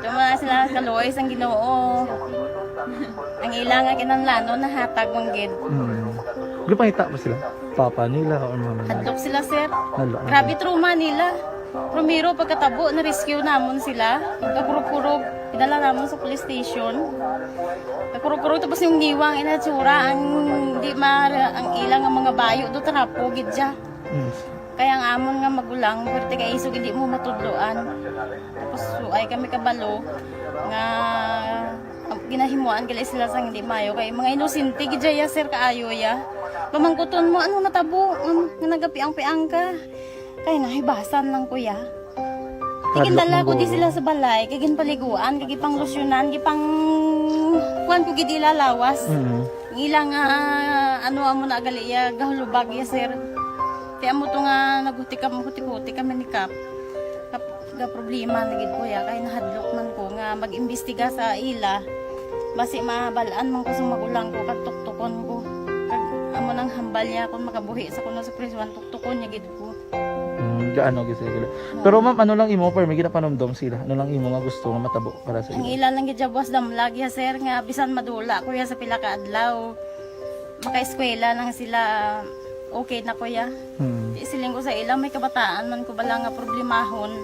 Tuma sila kaluoy sang Ginoo. Ang ila nga kinahanglanon nahatag man gid. Mm. Gipangita pa sila? Papa nila or mama nila? Hadlok sila, sir. Hadlok na Grabe sila. Trauma nila. Primero, pagkatabo, na-rescue namon sila. Pagkakurog-kurog, idala namon sa police station. Pagkakurog-kurog, tapos yung niwang inatsura, ang di ma-, ang ilang nga mga bayo do, trapo gid siya. Mm. Kaya ang amon nga magulang, pwerte kay isog hindi mo matudloan. Tapos suay kami kabalo nga ang ginahimuan gali sila sang hindi maayo kay mga inosente gid ya, sir, kaayo ya. Pamangkuton mo, ano natabo? Um, nga nagapiang-piang ka. Kay nahibasan lang, kuya. Hadlok Igindala man ko di ko. Sila sa balay, kay ginpaliguan, kay gipanglusyonan, gipang kuan ko gid ila lawas. Mm. Ang ila nga, ano, amo na gali ya, gahulubag ya, sir. Kay amo to nga naghuti kam-, huti-huti kami ni Kap. Kap-, ga problema na gid ko ya, kay nahadlok man ko Nga mag-imbestiga sa ila, basi mabalaan man ko sa magulang ko, kag tuktukon ko. Kag amo nang hambal niya, kung makabuhi sa kuno sa prisuhan, tuktukon niya gid ko. Mm, gaano gid sila. Pero ma'am, ano lang imo, per, may ginapanumdom sila? Ano lang imo nga gusto nga matabo para sa Ang ila? Ila lang gid siya buwas damlag ya, sir, nga bisan madula ko ya sa pila ka adlaw, makaeskwela lang sila, okay na ko ya. Hmm. Di siling ko sa ila, may kabataan man ko bala nga problemahon.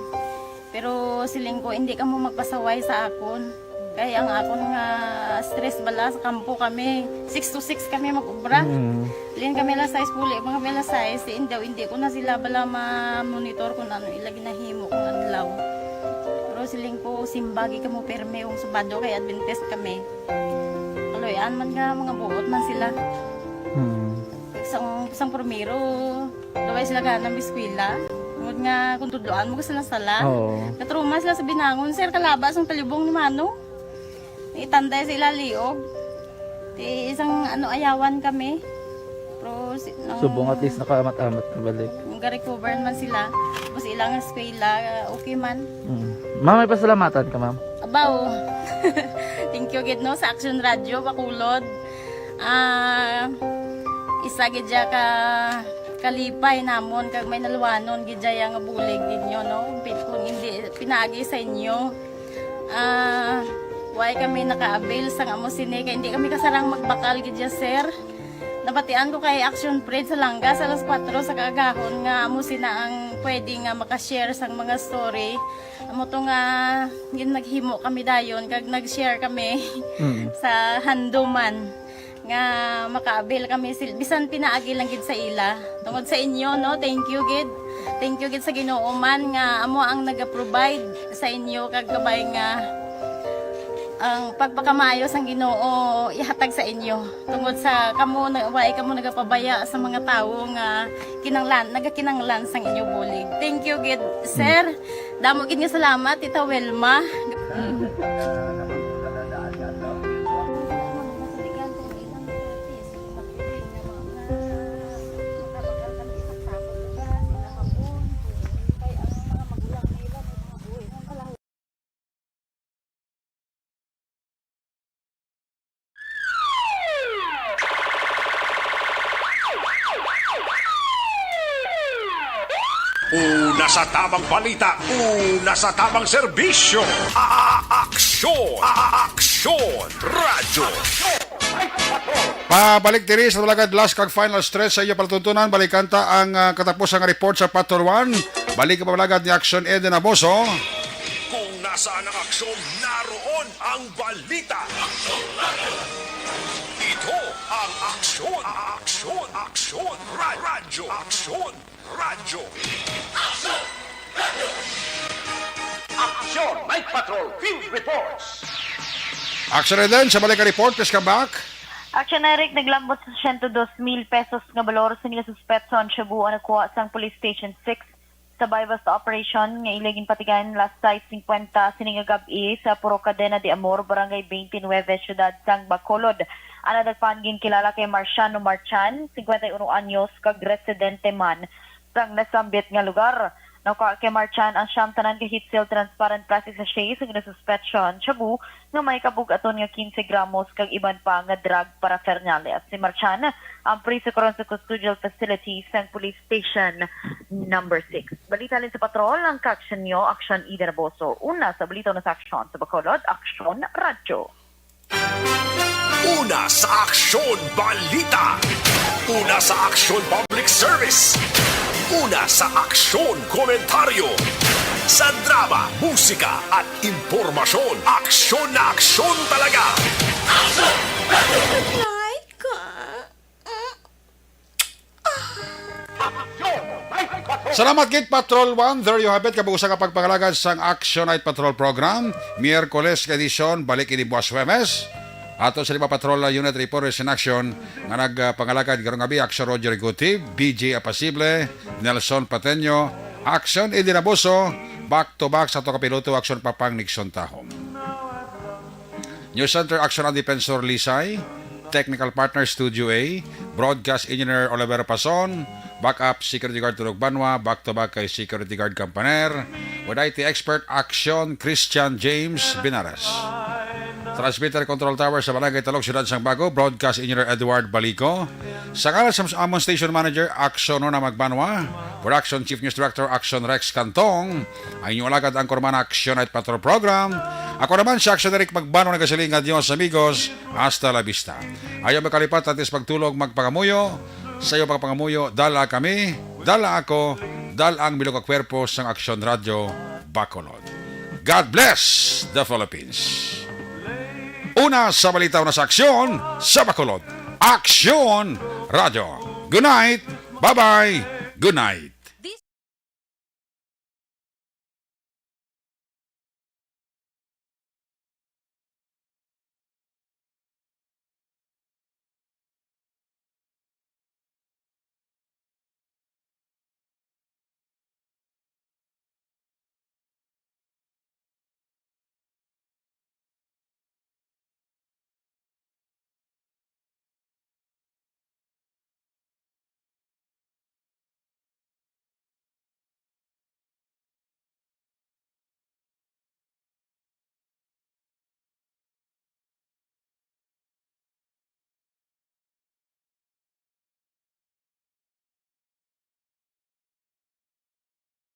Pero siling ko, hindi kamo magpasaway sa akon. Kay ang akon nga stress bala sa kampo kami, six to six kami mag-ubra. Mm. Lin kami alas sais, puli pa kami alas sais, si indaw, hindi ko na sila bala ma-monitor kung ano ila ginahimo kung adlaw. Pero siling ko, simbagi kamo perme kung Sabado kay Adventist kami. Kaloy-an man nga mga buot man sila. Hmm. Sang, sang primero, daway sila gana mag-eskwela. Tungod nga kung tudloan mo sila sala. Oo. Natruma sila sa binangon, sir, kalaba sang talibong ni Mano. Itanday sa ila liog. Ti isang ano, ayawan kami. Pero si, nang, Subong at least nakaamat-amat na balik. Nung ga-recover man sila, tapos ilang eskwela, okay man. Mm. Ma'am, may pasalamatan ka, ma'am? Abaw. Thank you gid, no, sa Action Radio Bacolod. Ah, isa gid siya ka kalipay namon kag may naluwanon gid siya nga bulig ninyo, no? Pi-, kung hindi pinaagi sa inyo, ah, why kami naka-avail sang amo sini, kay hindi kami kasarang magbakal gid siya, sir. Nabatian ko kay Action Fred sa Langga sa alas kuwatro sa kaagahon nga amo sina ang pwede nga maka-share sang mga story. Amo to nga gin-, naghimo kami dayon kag nag-share kami Mm. sa handuman nga maka-avail kami sil-, bisan pinaagi lang gid sa ila. Tungod sa inyo, no, thank you gid. Thank you gid sa Ginoo man nga amo ang naga-provide sa inyo kag kabay nga ang pagpakamaayo sang Ginoo ihatag sa inyo. Tungod sa kamo na, wala kamo nagapabaya sa mga tawo nga kinanglan, nagakinanglan sang inyo bulig. Thank you gid, sir. Damo gid nga salamat, Tita Wilma. Una sa tamang balita, una sa tamang serbisyo. A-, a-, aksyon, a-, a-, aksyon, radyo. Pabalik diri sa Balagad Last kag Final Stretch sa iyo palatuntunan, balikan ta ang, ah, katapusang report sa Patrol One. Balik ang Balagad ni Aksyon Eden Aboso. Kung nasaan ang aksyon, naroon ang balita. Ito ang aksyon, a-, aksyon, aksyon, ra-, radyo, aksyon. Radyo. Aksyon! Aksyon! Night Patrol Field Reports! Action Eden, sa balik ka report, please come back. Action Eric, naglambot sa siyento dos mil pesos nga balor sa nila suspetso ang shabu ang nakuha sang Police Station six sa buy-bust operation nga ila ginpatigayon last site fifty sini nga gab-i sa Purok Cadena de Amor, Barangay twenty-nine, Siyudad sang Bacolod. Ang nadakpan ginkilala kay Marciano Marchan, fifty-one anyos, kag residente man sang nasambit nga lugar. Nakuha kay Marchan ang siyam tanan ka heat-sealed transparent plastic sachet sa ginasuspetsya ang shabu nga may kabug-aton nga quince gramos kag iban pa nga drug paraphernalia. Si Marchan ang priso karon sa custodial facility sang Police Station Number Six. Balita halin sa patrol, ang kaaksyon nyo, Aksyon Eden Aboso. Una sa balita, una sa aksyon sa Bacolod, Aksyon Radyo. Una sa aksyon, balita. Una sa aksyon, public service. Una sa aksyon, komentaryo. Sa drama, musika, at impormasyon, aksyon na aksyon talaga. Like ka. Salamat gid, Patrol One. There you have it. Kabuusan nga pagpangalagad sang Action Night Patrol Program. Miyerkules nga edisyon, balik ini buwas Huwebes. Ato sa lima Patrol Unit Reporters in Action nga nagpangalagad karong gabi, Action Roger Guti, B J Apasible, Nelson Pateño, Action Eddie Naboso, back to back sa ato kapiloto, Action Papang Nixon Tahom. News Center, Action ang Defensor Lisay. Technical Partner, Studio A. Broadcast Engineer, Oliver Pason. Backup security guard Tulog Banwa, back to back kay security guard Campaner, with I T expert Action Christian James Binares. Transmitter control tower sa Barangay Talog, Siyudad sang Bago, broadcast engineer Edward Balico. Sa ngalan sa amon station manager, Action Nona Magbanwa, production chief news director, Action Rex Cantong, ang inyong alagad, ang Kurman Action Night Patrol Program. Ako naman si Action Eric Magbanwa, nagasiling nga Dios, amigos, hasta la vista. Ayaw makalipat, antes pagtulog, magpangamuyo. Sa iyo pagpangamuyo, dala kami, dala ako, dala ang bilo ka kwerpo sang Action Radio Bacolod. God bless the Philippines. Una sa balita, una sa aksyon sa Bacolod. Aksyon Radio. Good night. Bye-bye. Good night.